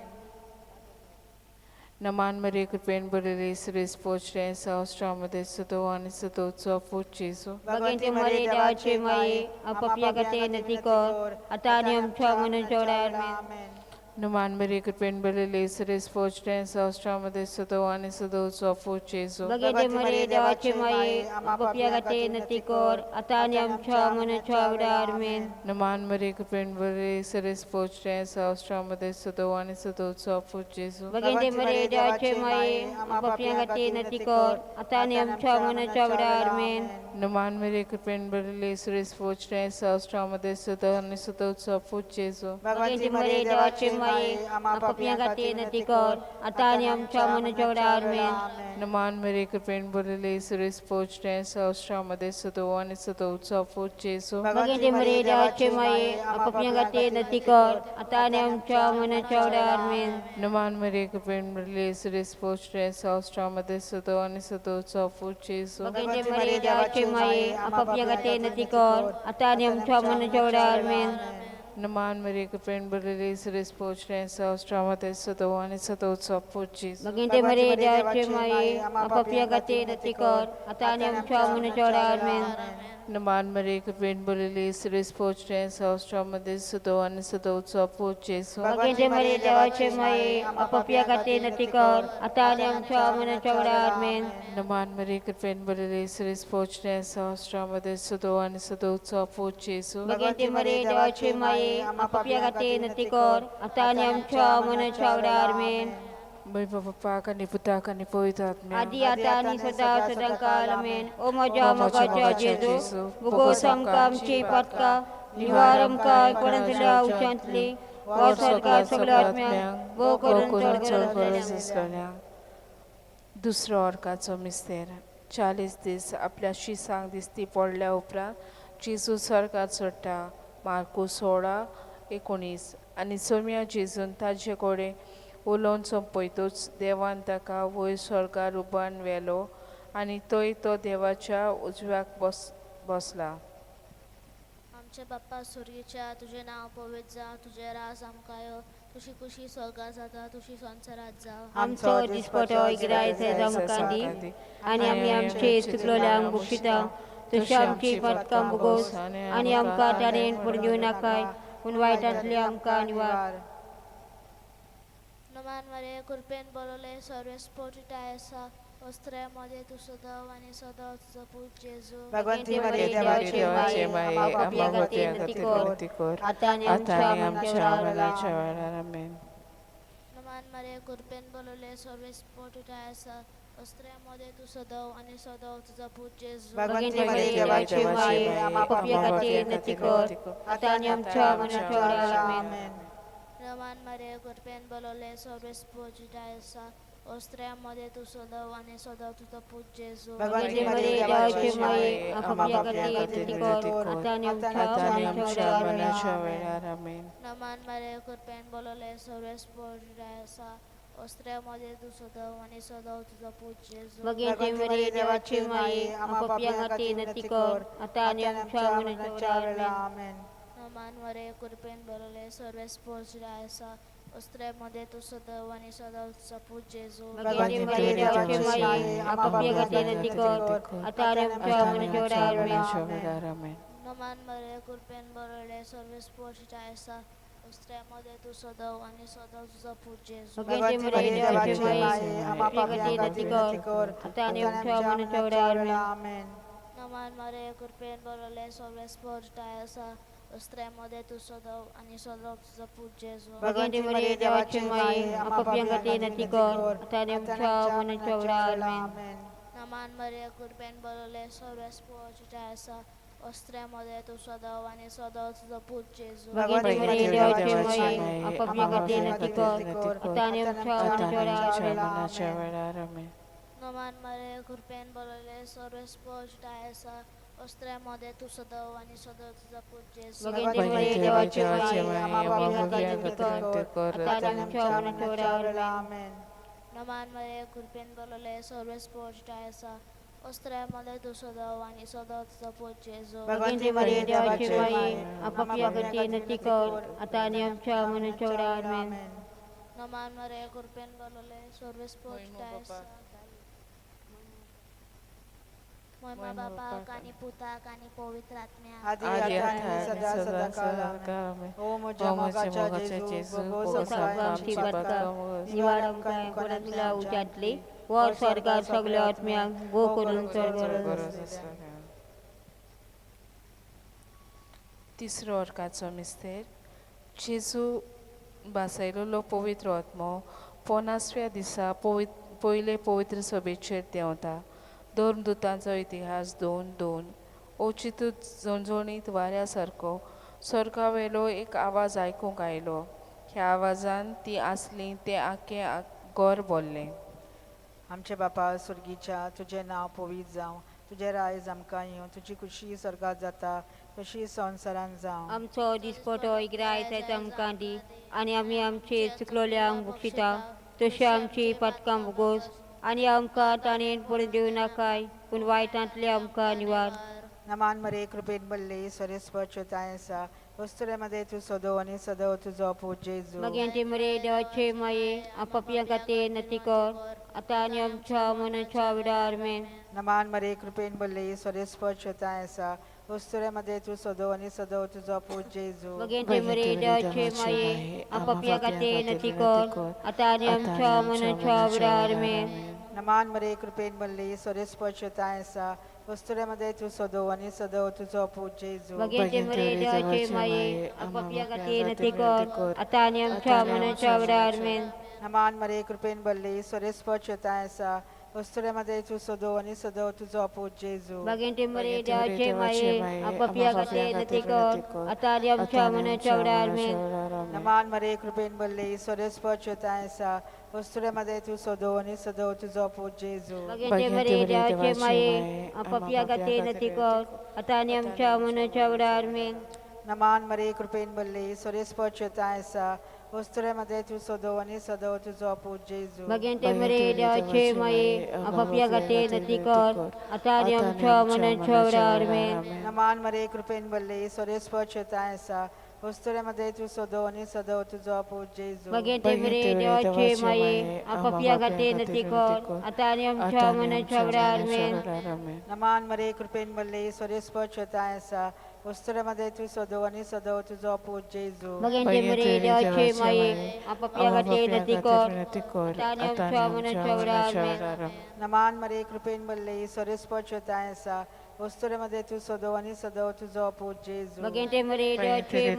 नमान मरे कृपेन भरलेले सुरेश पोचणे संवसारामध्ये सदो आनी सदोचो पूत जेजू. भगवती मरे देवाचे माये आपापया खातीर विनंती कर आतां आनी आमच्या मनाच्या वेळार. आमेन. नमान मरे कृपेन भरलेले सुरेश पोचणे संवसारामध्ये सदो आनी सदोचो पूत जेजू. भगवती मरे देवाचे माये आपापया खातीर विनंती कर आतां आनी आमच्या मनाच्या वेळार. आमेन. नमान मरे कृपेन भरलेले सुरेश पोचणे संवसारामध्ये सदो आनी सदोचो पूत जेजू. भगवती मरे देवाचे माये आपापया खातीर विनंती कर आतां आनी आमच्या मनाच्या वेळार. आमेन. नमान मरे कृपेन भरलेले सुरेश पोचणे संवसारामध्ये सदो आनी सदोचो पूत जेजू. भगवती मरे देवाचे माये आपापया खातीर विनंती कर आतां आनी आमच्या मनाच्या वेळार. आमेन. नमान मरे कृपेन भरलेले सुरेश पोचणे संवसारामध्ये सदो आनी सदोचो पूत जेजू. भगवती मरे देवाचे माये आपापया खातीर विनंती कर आतां आनी आमच्या मनाच्या वेळार. आमेन. नमान मरे कृपेन भरलेले सुरेश पोचणे संवसारामध्ये सदो आनी सदोचो पूत जेजू. भगवती मरे देवाचे माये आपापया खातीर विनंती कर आतां आनी आमच्या मनाच्या वेळार. आमेन. नमान मरे कृपेन भरलेले सुरेश पोचणे संवसारामध्ये सदो आनी सदोचो पूत जेजू. भगवती मरे देवाचे माये आपापया खातीर विनंती कर आतां आनी आमच्या मनाच्या वेळार. आमेन. नमान मरे कृपेन भरलेले सुरेश पोचणे संवसारामध्ये सदो आनी सदोचो पूत जेजू. भगवती मरे देवाचे माये आपापया खातीर विनंती कर आतां आनी आमच्या मनाच्या वेळार. आमेन. नमान मरे कृपेन भरलेले सुरेश पोचणे संवसारामध्ये सदो आनी सदोचो पूत जेजू. भगवती मरे देवाचे माये आपापया खातीर विनंती कर आतां आनी आमच्या मनाच्या वेळार. आमेन. बाबा बापाक आनी पुताक आनी पवित्र आत्म्याक आदी आतां आनी सदां सदां काल. आमेन. ओ म्हज्या मोगाच्या जेजू बोगोस आमकां आमची पातकां निवार आमकां पडंतल्या उच्चांतली वा स्वर्गार सगळ्या आत्म्यांक भोव करून चड गरज आसलेल्या. दुसरो अर्काचो मिस्तेर. 40 दीस आपल्या शिसांक दिसती पडल्या उपरांत जेजू स्वर्गार चडटा. मार्कू 16:19. आनी सोम्या जेजून ताजे कडेन उलोवन सोंपयतूच देवान ताका वयर स्वर्गार उबारून व्हेलो आनी थंय तो देवाच्या उजव्याक बसला. आमचे बाप्पा सुर्गीच्या तुजें नांव पवित्र जावं, तुजें राज आमकां यो, तुजी खुशी स्वर्गार जाता तशी संवसारांत जावं. आमचो दिसपटो इग्रायज आमकां दी आनी आमी आमचे चुकलोल्यांक बक्षिता तशी आमची पथकां बोगोस आनी आमकां ताणें पडून दिवं नाकाय पूण वायटांतली आमकां निवार. नमान मरे कृपेन बोलवले सर्वेस पोटिटाय आसा वस्त्र्यामध्ये तूं सदां आनी सदां तुजो पूत जेजू. भगवंती मरे देवाचे माये आपापया खातीर विनंती कर आतां आनी आमच्या मरणाच्या वेळार. आमेन. नमान मरे कृपेन बोलवले सर्वेस पोटिटाय आसा वस्त्र्यामध्ये तूं सदां आनी सदां तुजो पूत जेजू. भगवंती मरे देवाचे माये आपापया खातीर विनंती कर आतां आनी आमच्या मरणाच्या वेळार. आमेन. नमान मरे कृपेन बोलवले सर्वेस पोटिटाय आसा वस्त्र्यामध्ये तूं सदां आनी सदां तुजो पूत जेजू. भगवंती मरे मरे देवाचे देवाचे माये माये आपापया खातीर विनंती कर आतां आनी आमच्या मरणाच्या मरणाच्या वेळार. वेळार. आमेन. नमान मरे कृपेन बोलवले सर्वेस पोटिटाय आसा वस्त्र्यामध्ये तूं सदां आनी सदां तुजो पूत जेजू. भगवंती मरे देवाचे माये आपापया खातीर विनंती कर आतां आनी आमच्या मरणाच्या वेळार. आमेन. नमान मरे कृपेन बोलवले सर्वेस पोटिटाय आसा वस्त्र्यामध्ये तूं सदां आनी सदां तुजो पूत जेजू. भगवंती मरे देवाचे माये आपापया खातीर विनंती कर आतां आनी आमच्या मरणाच्या वेळार. आमेन. आमेन. नमान मरे कृपेन बोलवले सर्वेस पोटिटाय आसा वस्त्र्यामध्ये तूं सदां आनी सदां तुजो पूत जेजू. भगवंती मरे देवाचे माये आपापया खातीर विनंती कर आतां आनी आमच्या मरणाच्या वेळार. आमेन. आमेन. नमान मरे कृपेन बोलवले सर्वेस पोटिटाय आसा वस्त्र्यामध्ये तूं सदां आनी सदां तुजो पूत जेजू. भगवंती मरे देवाचे माये आपापया खातीर विनंती कर आतां आनी आमच्या मरणाच्या वेळार. आमेन. नमान मरे कृपेन बोलवले सर्वेस पोटिटाय आसा ओस्त्र्या मदें तूं सदां आनी सदां तुजो पूत जेजू. भगवती मरिये देवाची माये, आपापल्या खातीर विनंती कर, आतां आनी आमच्या मरणाच्या वेळार. आमेन. नमान मरे कृपेन बोलले सर्वेस्पोज आसा, ओस्त्र्या मदें तूं सदां आनी सदां तुजो पूत जेजू. भगवती मरिये देवाची माये, आपापल्या खातीर विनंती कर, आतां आनी आमच्या मरणाच्या वेळार. आमेन. नमान मरे कृपेन बोलले सर्वेस्पोज आसा, ओस्त्र्या मदें तूं सदां आनी सदां तुजो पूत जेजू. भगवती मरिये देवाची माये, आपापल्या खातीर विनंती कर, आतां आनी आमच्या मरणाच्या वेळार. आमेन. नमान मरे कृपेन बोलले सर्वेस्पोज आसा. मोयमा बापाक आनी पुताक आनी पवित्र आत्म्याक. आदी आतां आनी सदा सदा काल. आमेन. ओ म्हज्या मोगाच्या जेजू, भोगोस आमकां आमची पातकां, निवार आमकां कोणांतल्या उज्यांतली, वर स्वर्गार सगल्या आत्म्यांक भोव करून चड गरज आसलेल्यांक. तिसरो अर्काचो मिस्तेर. जेजू भासयलेलो पवित्र आत्मो पोनासव्या दिसा पयले पवित्र सभेचेर देंवता. धर्मदुतांचो इतिहास 2:2. अवचितूच झणझणीत वाऱ्या सारको स्वर्गावेलो एक आवाज आयकूंक आयलो. ह्या आवाजान ती आसली तें आख्खें घर भरलें. आमचे बापा स्वर्गीच्या, तुजें नांव पवित्र जावं, तुजें रायज आमकां येवं, तुजी खुशी स्वर्गात जाता तशी संवसारान जावं. आमचो दिसपटो इग्राय आयज आमकां दी, आनी आमी आमचे चुकलोल्यांक बक्षिता तशी आमची पातकां भोगोस, आनी आमकां ताणें पडून दिवं नाकाय, पूण वायटांतले आमकां निवार. नमान मरे कृपेन बल्ले सरेस्पचताय आसा, वस्तुरे तूं सदो आनी सदो तुजो पूत जेजू. भगवती मरिये देवाचे माये, आपापल्या खातीर विनंती कर, आतां आनी आमच्या मरणाच्या वेळार. आमेन. नमान मरे कृपेन बल्ले सरेस्पचताय आसा, वस्तुरे तूं सदो आनी सदो तुजो पूत जेजू. भगवती मरिये देवाचे माये, आपापल्या खातीर विनंती कर, आतां आनी आमच्या मरणाच्या वेळार. आमेन. नमान मरे कृपेन बल्ले सरेस्पचताय आसा, वस्तुरे तूं सदो आनी सदो तुजो पूत जेजू. भगवती मरिये देवाचे माये, आपापल्या खातीर विनंती कर, आतां आनी आमच्या मरणाच्या वेळार. आमेन. नमान मरे कृपेन बल्ले सरेस्पचताय आसा, वस्तुरे तूं सदो आनी सदो तुजो पूत जेजू. भगवती मरिये देवाचे माये, आपापल्या खातीर विनंती कर, आतां आनी आमच्या मरणाच्या वेळार. आमेन. नमान मरे कृपेन बल्ले सरेस्पचताय आसा, वस्तुरे तूं सदो आनी सदो तुजो पूत जेजू. भगवती मरिये देवाचे माये, आपापल्या खातीर विनंती कर, आतां आनी आमच्या मरणाच्या वेळार. आमेन. नमान मरे कृपेन बल्ले सरेस्पचताय आसा, वस्तुरे तूं सदो आनी सदो तुजो पूत जेजू. भगवती मरिये देवाचे माये, आपापल्या खातीर विनंती कर, आतां आनी आमच्या मरणाच्या वेळार. आमेन. नमान मरे कृपेन बल्ले सरेस्पचताय आसा, वस्तुरे तूं सदो आनी सदो तुजो पूत जेजू. भगवती मरिये देवाचे माये, आपापल्या खातीर विनंती कर, आतां आनी आमच्या मरणाच्या वेळार. आमेन. नमान मरे कृपेन बल्ले सरेस्पचताय आसा, वस्तुरे तूं सदो आनी सदो तुजो पूत जेजू. भगवती मरिये देवाचे माये, आपापल्या खातीर विनंती कर, आतां आनी आमच्या मरणाच्या वेळार. आमेन. नमान मरे कृपेन बल्ले सरेस्पचताय आसा, वस्तुरे तूं सदो आनी सदो तुजो पूत जेजू. भगवती मरिये देवाचे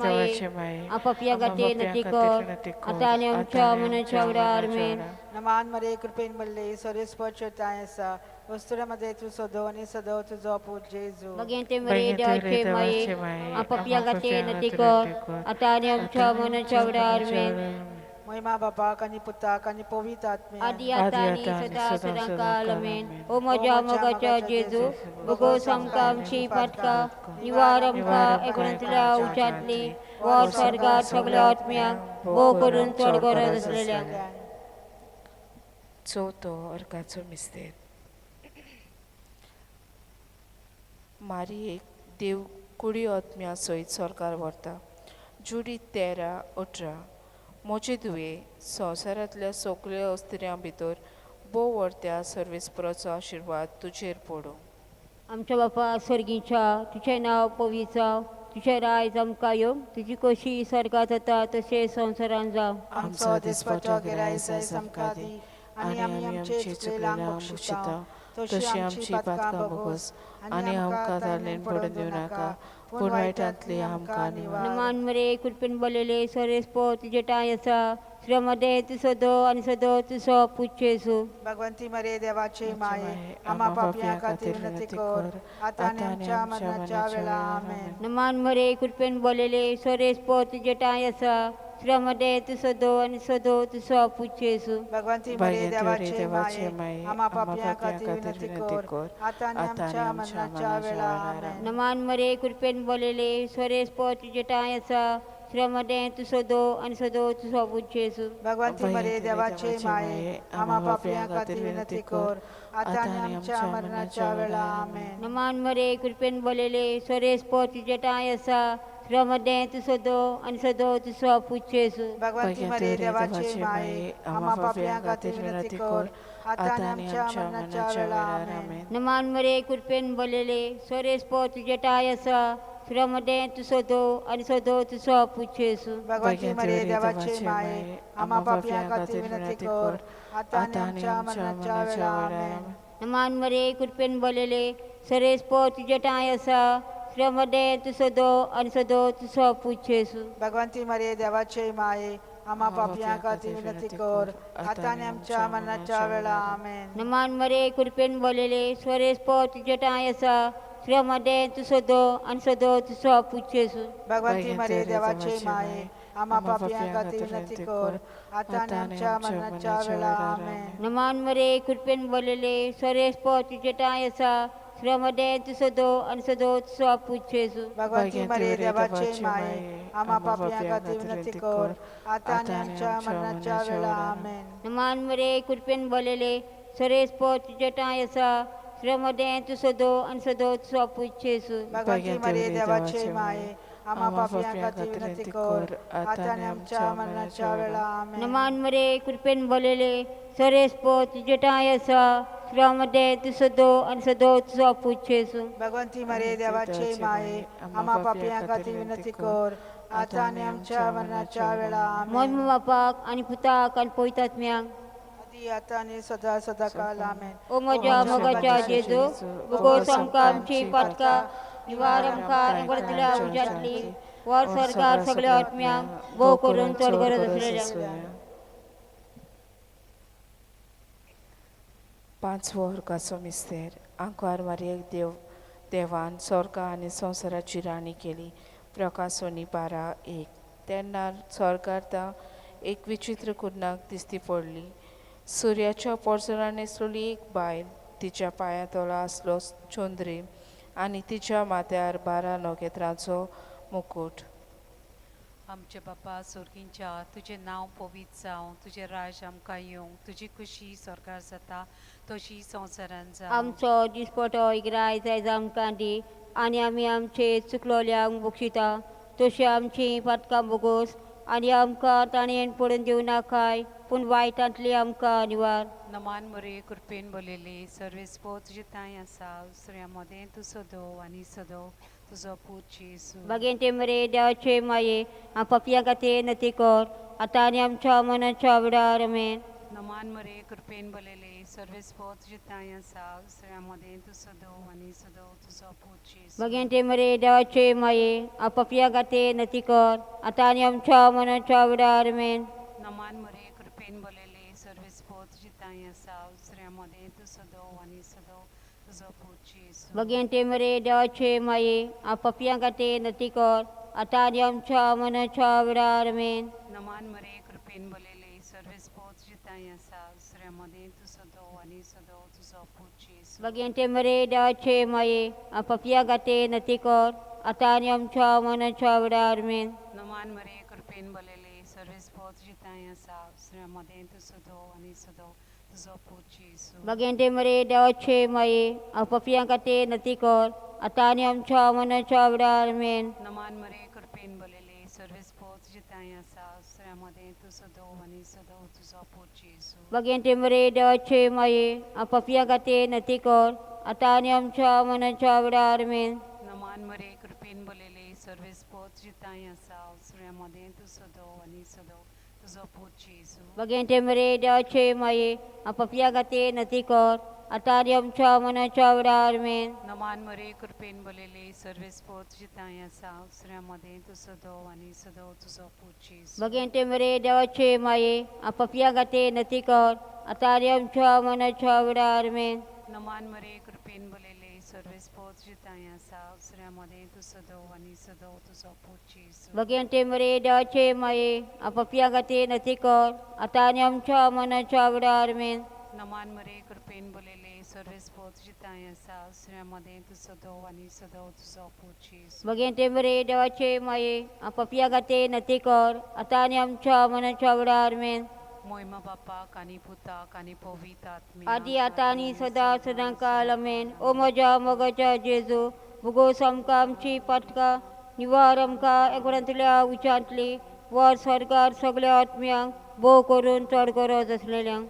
माये, आपापल्या खातीर विनंती कर, आतां आनी आमच्या मरणाच्या वेळार. आमेन. नमान मरे कृपेन बल्ले सरेस्पचताय आसा, वस्तुरे तूं सदो आनी सदो तुजो पूत जेजू. भगवती मरिये देवाचे माये, आपापल्या खातीर विनंती कर, आतां आनी आमच्या मरणाच्या वेळार. आमेन. महिमा बापाक आनी पुताक आनी पवित्र आत्म्याक. आदी आतां आनी सदा सदां काल. आमेन. ओ म्हज्या मोगाच्या जेजू, भोगोस आमकां आमची पातकां, निवार आमकां एकोणांतल्या उज्यांतली, वर स्वर्गार सगल्या आत्म्यांक भोव करून चड गरज आसलेल्यांक. चवथो अर्काचो मिस्तेर. मारियेक देव कुडी आत्म्या सयत स्वर्गार व्हरता. जुडी 13:18. म्हजे धुवे, संवसारांतल्या सगल्या अस्त्र्यां भितर भोव व्हडत्या सर्वेस्पराचो आशिर्वाद तुजेर पडूं. आमच्या बापा स्वर्गीच्या, तुजें नांव पवित्र जावं, तुजें रायज आमकां येवं, तुजी कशी स्वर्गात जाता तशें संवसारान जावं. आमचो दिसपटो गिरायस आयज आमकां दी, आनी आमी आमचे चुकलेल्यांक बक्षिता तशी आमची पातकां भोगोस, आनी आमकां ताणें पडून दिवं नाका, पूण वायटांतली आमकां निवार. नमान मरे कृपेन बोललेले सरेस्पो तुजे ठांय आसा, श्रमदे तूं सदो आनी सदो तुजो पूत जेजू. भगवंती मरे देवाचे माये, आम्हा पापयां खातीर विनंती कर, आतां आनी आमच्या मरणाच्या वेळा. आमेन. नमान मरे, कृपेन बोलेले, सोरेस पो तुजे ठांय आसा, श्रमदे तूं सदो आनी सदो तुजो पूत जेजू. भगवंती मरे देवाचे माये, आम्हा पापयां खातीर विनंती कर, आतां आनी आमच्या मरणाच्या वेळा. आमेन. नमान मरे, कृपेन बोलेले, सोरेस पो तुजे ठांय आसा, श्रमदे तूं सदो आनी सदो तुजो पूत जेजू. भगवंती मरे देवाचे माये, आम्हा पापयां खातीर विनंती कर, आतां आनी आमच्या मरणाच्या वेळा. आमेन. नमान मरे, कृपेन बोलेले, सोरेस पो तुजे ठांय आसा, श्रमदे तूं सदो आनी सदो तुजो पूत जेजू. भगवंती मरे देवाचे माये, आम्हा पापयां खातीर विनंती कर, आतां आनी आमच्या मरणाच्या वेळा. आमेन. नमान मरे, कृपेन बोलेले, सोरेस पो तुजे ठांय आसा, श्रमदे तूं सदो आनी सदो तुजो पूत जेजू. भगवंती मरे देवाचे माये, आम्हा पापयां खातीर विनंती कर, आतां आनी आमच्या मरणाच्या वेळा. आमेन. नमान मरे, कृपेन बोलेले, सोरेस पो तुजे ठांय आसा, श्रमदे तूं सदो आनी सदो तुजो पूत जेजू. भगवंती मरे देवाचे माये, आम्हा पापयां खातीर विनंती कर, आतां आनी आमच्या मरणाच्या वेळा. आमेन. नमान मरे, कृपेन बोलेले, सोरेस पो तुजे ठांय आसा, श्रमदे तूं सदो आनी सदो तुजो पूत जेजू. भगवंती मरे देवाचे माये, आम्हा पापयां खातीर विनंती कर, आतां आनी आमच्या मरणाच्या वेळा. आमेन. नमान मरे, कृपेन बोलेले, सोरेस पो तुजे ठांय आसा, श्रमदे तूं सदो आनी सदो तुजो पूत जेजू. भगवंती मरे देवाचे माये, आम्हा पापयां खातीर विनंती कर, आतां आनी आमच्या मरणाच्या वेळा. आमेन. नमान मरे, कृपेन बोलेले, सोरेस पो तुजे ठांय आसा, श्रमदे तूं सदो आनी सदो तुजो पूत जेजू. भगवंती मरे देवाचे माये, आम्हा पापयां खातीर विनंती कर, आतां आनी आमच्या मरणाच्या वेळा. आमेन. नमान मरे, कृपेन बोलेले, सोरेस पो तुजे ठांय आसा, श्रमदे तूं सदो आनी सदो तुजो पूत जेजू. भगवंती मरे देवाचे माये, आम्हा पापयां खातीर विनंती कर, आतां आनी आमच्या मरणाच्या वेळा. मोज आमेन. बापाक आनी पुताक आनी पवित्र आत्म्याक, आदी आतां आनी सदा सदा काल. आमेन. ओ म्हज्या मोगाच्या जेजू, बोगोस आमकां आमची पातकां निवार, आमकां इंगळतल्या उज्यांतली वर स्वर्गार सगळ्या आत्म्यांक, भोव करून चड गरज आसलेल्या. पांचवो वर्गाचो मिस्तेर. आंकवार मारयेक देव देवान स्वर्गा आनी संवसाराची राणी केली. प्रकासोनी 12:1. तेन्ना स्वर्गार ता एक विचित्र कुर्नाक दिसती पडली. सुर्याच्या पोरजरान न्हेसलेली एक बायल, तिच्या पांया तोला आसलो चंद्री आनी तिच्या माथ्यार 12 नखेत्रांचो मुकूट. आमचे बापा सोर्गींच्या, तुजें नांव पवित्र जावं, तुजें राज आमकां येवं, तुजी खुशी स्वर्गार जाता तशी संवसारान जावं. आमचो दिसपटो इग्राय जायज आमकां दी, आनी आमी आमचे चुकलोल्यांक बक्षिता तशी आमची पातकां बोगोस, आनी आमकां ताणें पडून दिवं नाकाय, पूण वायटांतली आमकां निवार. नमान मरे, कृपेन बोलेली, सर्वेस्पो तुजे तांय आसा, दुसऱ्या मदें तूं सदो आनी सदो तुजो पूत जेजू. बागेंते मरे देवाचे माये, पपया खातीर नती कर, आतां आनी आमच्या मनाच्या वेळार. आमेन. नमान मरे, कृपेन बोलेली, सर्वेस्पो तुजे तांय आसा, दुसऱ्या मदें तूं सदो आनी सदो तुजो पूत जेजू. बागेंते मरे देवाचे माये, पपया खातीर नती कर, आतां आनी आमच्या मनाच्या वेळार. आमेन. नमान मरे, कृपेन बोलेली, सर्वेस्पो तुजे तांय आसा, दुसऱ्या मदें तूं सदो आनी सदो तुजो पूत जेजू. बागेंते मरे देवाचे माये, पपया खातीर नती कर, आतां आनी आमच्या मनाच्या वेळार. आमेन. नमान मरे, कृपेन बोलेली, सर्वेस्पो तुजे तांय आसा, दुसऱ्या मदें तूं सदो आनी सदो तुजो पूत जेजू. बागेंते मरे देवाचे माये, पपया खातीर नती कर, आतां आनी आमच्या मनाच्या वेळार. आमेन. नमान मरे, कृपेन बोलेली, सर्वेस्पो तुजे तांय आसा, दुसऱ्या मदें तूं सदो आनी सदो तुजो पूत जेजू. बागेंते मरे देवाचे माये, पपया खातीर नती कर, आतां आनी आमच्या मनाच्या वेळार. आमेन. नमान मरे, कृपेन बोलेली, सर्वेस्पो तुजे तांय आसा, दुसऱ्या मदें तूं सदो आनी सदो तुजो पूत जेजू. बागेंते मरे देवाचे माये, पपया खातीर नती कर, आतां आनी आमच्या मनाच्या वेळार. आमेन. नमान मरे, कृपेन बोलेली, सर्वेस्पो तुजे तांय आसा, दुसऱ्या मदें तूं सदो आनी सदो तुजो पूत जेजू. बगेंटे मरे देवाचे माये आपापल्या खातीर नती कर आतां आनी आमच्या मनाच्या वेळार मेन. नमान मरे कृपेन भरलेले सर्वेस्पोर तुजी तांय आसा, दुसऱ्या मदें तूं सदो आनी सदो तुजो पूत जेजू. बगेंटे मरे देवाचे माये आपापल्या खातीर नती कर आतां आनी आमच्या मनाच्या वेळार मेन. नमान मरे कृपेन भरलेले सर्वेस्पोर तुजी तांय आसा, दुसऱ्या मदें तूं सदो आनी सदो तुजो पूत जेजू. बगेंटे मरे देवाचे माये आपापल्या खातीर नती कर आतां आनी आमच्या मनाच्या वेळार मेन. नमान मरे कृपेन भरलेले सर्वेस्पोर तुजी तांय आसा, दुसऱ्या मदें तूं सदो आनी सदो तुजो पूत जेजू. बगेंटे मरे देवाचे माये आपापल्या खातीर नती कर आतां आनी आमच्या मनाच्या वेळार मेन. मोहिमा बापाक आनी पुताक आनी पवित्र आत्म्याक, आदी आतां आनी सदां सदां काल आमेन. ओ म्हज्या मोगाच्या जेजू, भुगोस आमकां आमची पातकां, निवार आमकां एकवटांतल्या उच्चांतली, वर स्वर्गार सगळ्या आत्म्यांक भोव करून चड गरज आसलेल्यांक.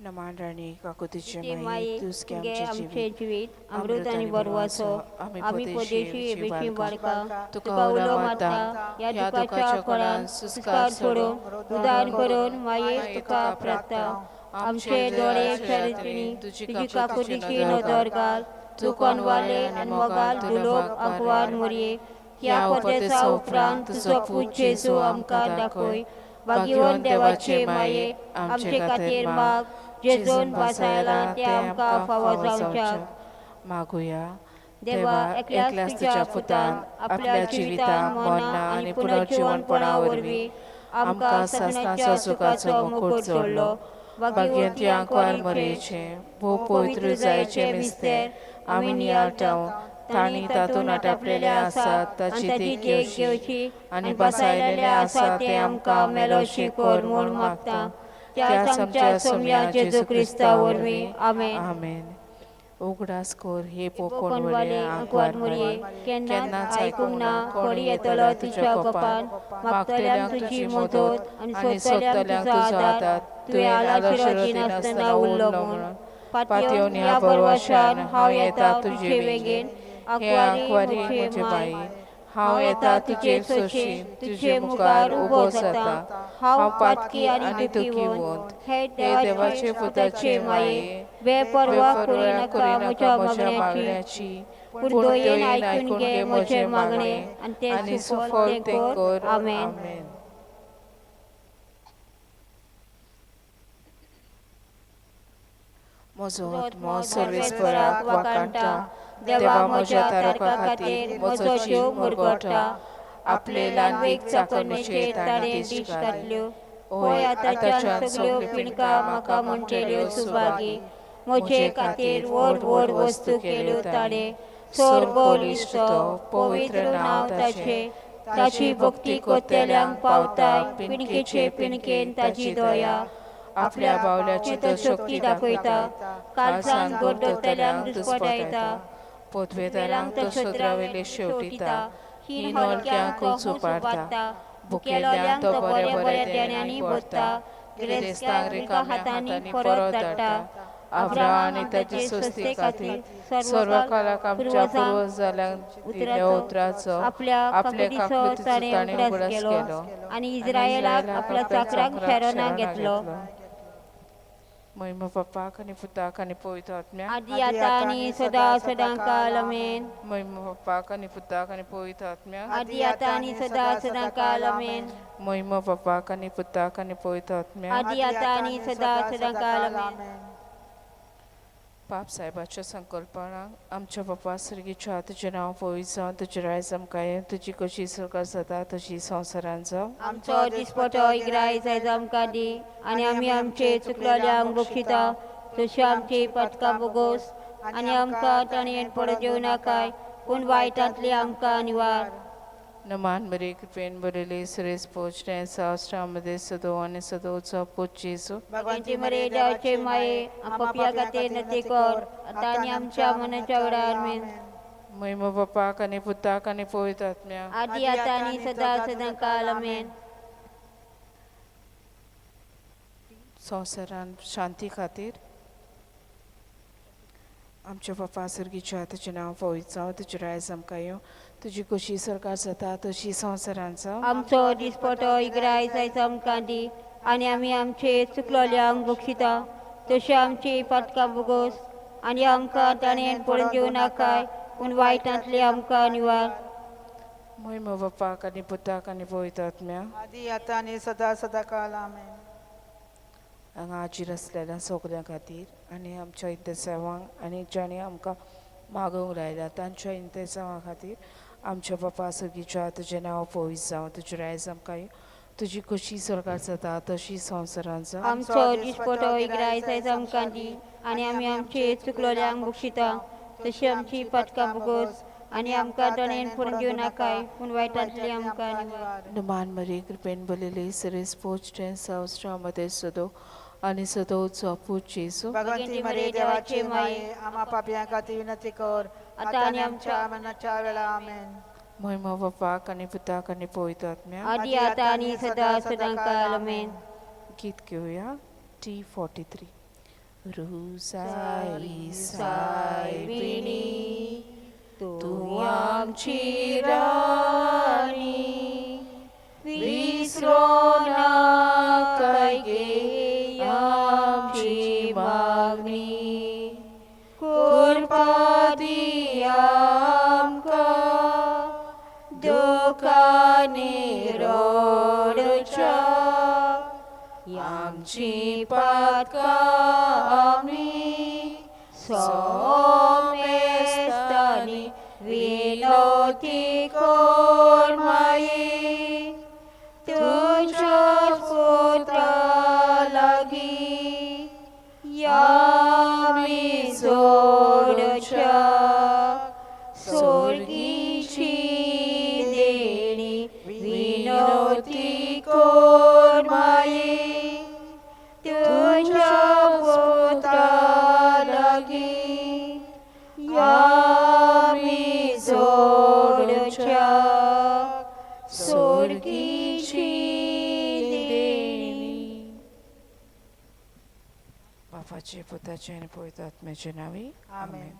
नमान राणी काकुतीचे तुजी माये माये तूं तुगे आमचें आमचें जिवीत जिवीत अमृत आनी बरवासो. आमी परदेशी बेशी बाळका तुका उलो मारता, ह्या दुखाच्या फळान सुस्कार सोडून उदार करून माये तुका प्रार्थना. आमचे दोळे शरचिनी तुजी काकुतीची नदर घाल, तूं कोनवाले आनी मोगाल दुलोक आंकवार मोरये. ह्या परदेसा उपरांत तुजो पूत जेजू आमकां दाखय. भाग्यवंत देवाचे माये आमचे खातीर माग, जेजून भासायला तें आमकां फावो जावच्याक. मागुया. देवा, एकल्याच तुज्या पुतान आपल्या जिवितान मरणां आनी पुनर्जिवनपणा वरवीं आमकां सासणाच्या सुखाचो मुकूट जोडलो. भाग्यवंती आंकवार मरयेचे भोव पवित्र जायचे मिस्तेर आमी नियाळटाव, तांणी तातूंत आटापलेले आसात ताची देख घेवची आनी बसायलेले आसा ते आमकां मेलोशी कर म्हूण मागता, त्याच आमच्या सोम्या जेजू क्रिस्ता वरवीं. आमेन. आमेन. उगडास कर हे कोणवाले पोकोणवाले आंकवार मोरये, केन्नाच आयकूंक ना कोणी येतलो तुज्या गोपान, मागतल्यांक तुजी मदत आनी सोदतल्यांक तुजो आदार तुवें आलाशिरो दिनासतना उरलो म्हूण. पातयेवन ह्या बरवाशान हांव येता तुजे वेंगेन, हे आंकवारी आंकवारी म्हजे म्हजे माय, बाई, हांव येता तुजे सोशी, तुजे मुखार उबो जाता, हांव पातकी आनी दुखीवंत. हे हे देवाचे पुताचे माये, बेपर्वा बेपर्वा करिनाका करिनाका म्हज्या म्हज्या मागण्याची, मागण्याची, पूण पूण दयेन दयेन आयकून आयकून घे घे म्हजें म्हजें मागणें मागणें आनी तें आनी सुफल सुफल तें तें कर. कर. आमेन. आमेन. म्हजो आत्मो सर्वेस्पराक वाखाणटा, देवा म्हज्या तारका खातीर म्हजो जीव मुरगोटा. आपले ल्हानवीक चाकरणेचेर ताणें दीश दीश घातल्यो. घातल्यो. होय होय, आतांच्यान आतांच्यान सगल्यो सगल्यो पिणकां पिणकां म्हाका म्हाका म्हणटेल्यो म्हणटेल्यो सुभागी. सुभागी. म्हजे म्हजे खातीर खातीर व्हड व्हड व्हड व्हड वस्तू वस्तू केल्यो केल्यो ताणें. ताणें. चड चड बळिश्ट बळिश्ट तो, तो, पवित्र पवित्र नांव नांव ताचें. ताचें. ताची ताची भक्ती भक्ती करतल्यांक करतल्यांक पावताय पावता पिणकेचे पिणकेचे पिणकेन पिणकेन ताची ताची दया. दया. आपल्या आपल्या बावल्याची तो तो शक्ती शक्ती दाखयता, दाखयता, काळजान काळजान गोडदोतल्यांक गोडदोतल्यांक दुस्पटायता, दुस्पटायता, वेलांक पदवेदारांक तो तो शत्रावेले शत्रावेले शेवटिता, शेवटिता, हीन हीन हलक्यांक हलक्यांक तो हूस उंच उबारता, उबारता, भुकेल्ल्यांक भुकेलोल्यांक तो तो बऱ्या बऱ्या बऱ्या बऱ्या देण्यांनी देण्यांनी भरता, भरता, गिरेस्तांक गिरेस्तांक रिका रिकाम्या हातांनी हातांनी परत परत धाडटा. धाडटा. अब्राहम अब्राहम आनी आनी ताचे ताचे सोस्ती संस्थे खातीर खातीर सर्वकालाक सर्वकाल आमच्या पुर्वजांक पुर्वजांक दिल्ल्या उतराचो उतराचो आपल्या आपल्या काकुतीचो काकुतीचो ताणें ताणें उगडास उगडास केलो केलो आनी आनी इस्रायलाक इस्रायलाक आपल्या आपल्या चाकरांक चाकराक शरणाक शरणाक घेतलो. घेतलो. महिमा बापाक आनी पुताक आनी पवित्र आत्म्याक, आदी आतां आनी सदां सदां काल. आमेन. महिमा बापाक आनी पुताक आनी पवित्र आत्म्याक, आदी आतां आनी सदां सदां काल. आमेन. महिमा बापाक आनी पुताक आनी पवित्र आत्म्याक, आदी आतां आनी सदां सदां काल. आमेन. पाप साहेबाच्या संकल्पनाक आमच्या बापा सर्गीच्या, तुजें नांव पवित्र जावं, तुजें रायज आमकां येवं, तुजी कशी सरकार जाता तशी संवसारांत जावं. आमचो दिसपटो इग्राय जायज आमकां दी, आनी आमी आमचे चुकलोल्यांक बक्षिता तशी आमची पटकां बोगोस, आनी आमकां ताणें पडत घेवं नाकाय, पूण वायटांतली आमकां निवार. नमान बरे कृपेन भरिल्ली सुरेश पोचणे सहस्रामध्ये सदो आनी सदोचो पूत जेजू. भगवानची मरे देवाचे माये आपापल्या खातीर नती कर आतां आनी आमच्या मनाच्या वेळार. आमेन. महिमा बापाक आनी पुताक आनी पवित्र आत्म्याक, आदी आतां आनी सदां सदां काल. आमेन. संवसारान शांती खातीर आमच्या बापा सर्गीच्या तुजें नांव पवित्र जावं, तुजें रायज आमकां येवं, तुजी खोशी सरकार जाता तशी संवसारांत जावं. आमचो दिसपटो इग्राय आयज आमकां दी आनी आमी आमचे चुकलोल्यांक बक्षिता तशी आमची पातकां बोगोस आनी आमकां ताणें पडून घेवं नाकाय पूण वायटांतली आमकां निवार. मोहिमा बापाक आनी पुताक आनी पवित्र आत्म्या. आदी आतां आनी सदा सदा काल. आमेन. हांगा हाजीर आसलेल्या सगल्यां खातीर आनी आमच्या इंतेसांवांक आनी जांणी आमकां मागोवंक लायला तांच्या इंतेसांवा खातीर आमच्या बापा सर्गीच्या तुजें नांव पवित्र जावं, तुजें रायज आमकां येवं, तुजी खोशी स्वर्गार जाता तशी संवसारांत जावं. आमचो दिसपटो इग्राय आयज आमकां दी आनी आमी आमचे चुकलोल्यांक बक्षिता तशी आमची पातकां बोगोस आनी आमकां ताणें पडून घेवं नाकाय पूण वायटांतली आमकां निवार. मान मरी कृपेन भरलेली सरेस पोचटें संवसारामध्ये सदो आनी सदोचो पूत जेजू. भगवंती मरे देवाचे माये, आम्हा पापयां खातीर विनंती कर आतां आनी आमच्या मरणाच्या वेळा. आमेन. मोहिमा बापाक आनी पुताक आनी पवित्र आत्म्या. आदी आतां आनी सदा सदां काल. आमेन. गीत घेवया T43. रुजाई सायबिणी तूं आमची राणी, विसरो नाकाय गे आमची मागणी, कृपा दी आमकां दुकानी रडच्या, आमची पातकां आमी सोमेस्तांनी विनोती कर माये, तुज्या पुता लागीं आमी जोडच्या सोर्गीची देणी विनोती कर माये, तुज्या पुता लागीं आमी जोडच्या सोर्गीची देणी. बापाचे पुताचे आनी पवित्र आत्म्याचे नांवी. आमेन.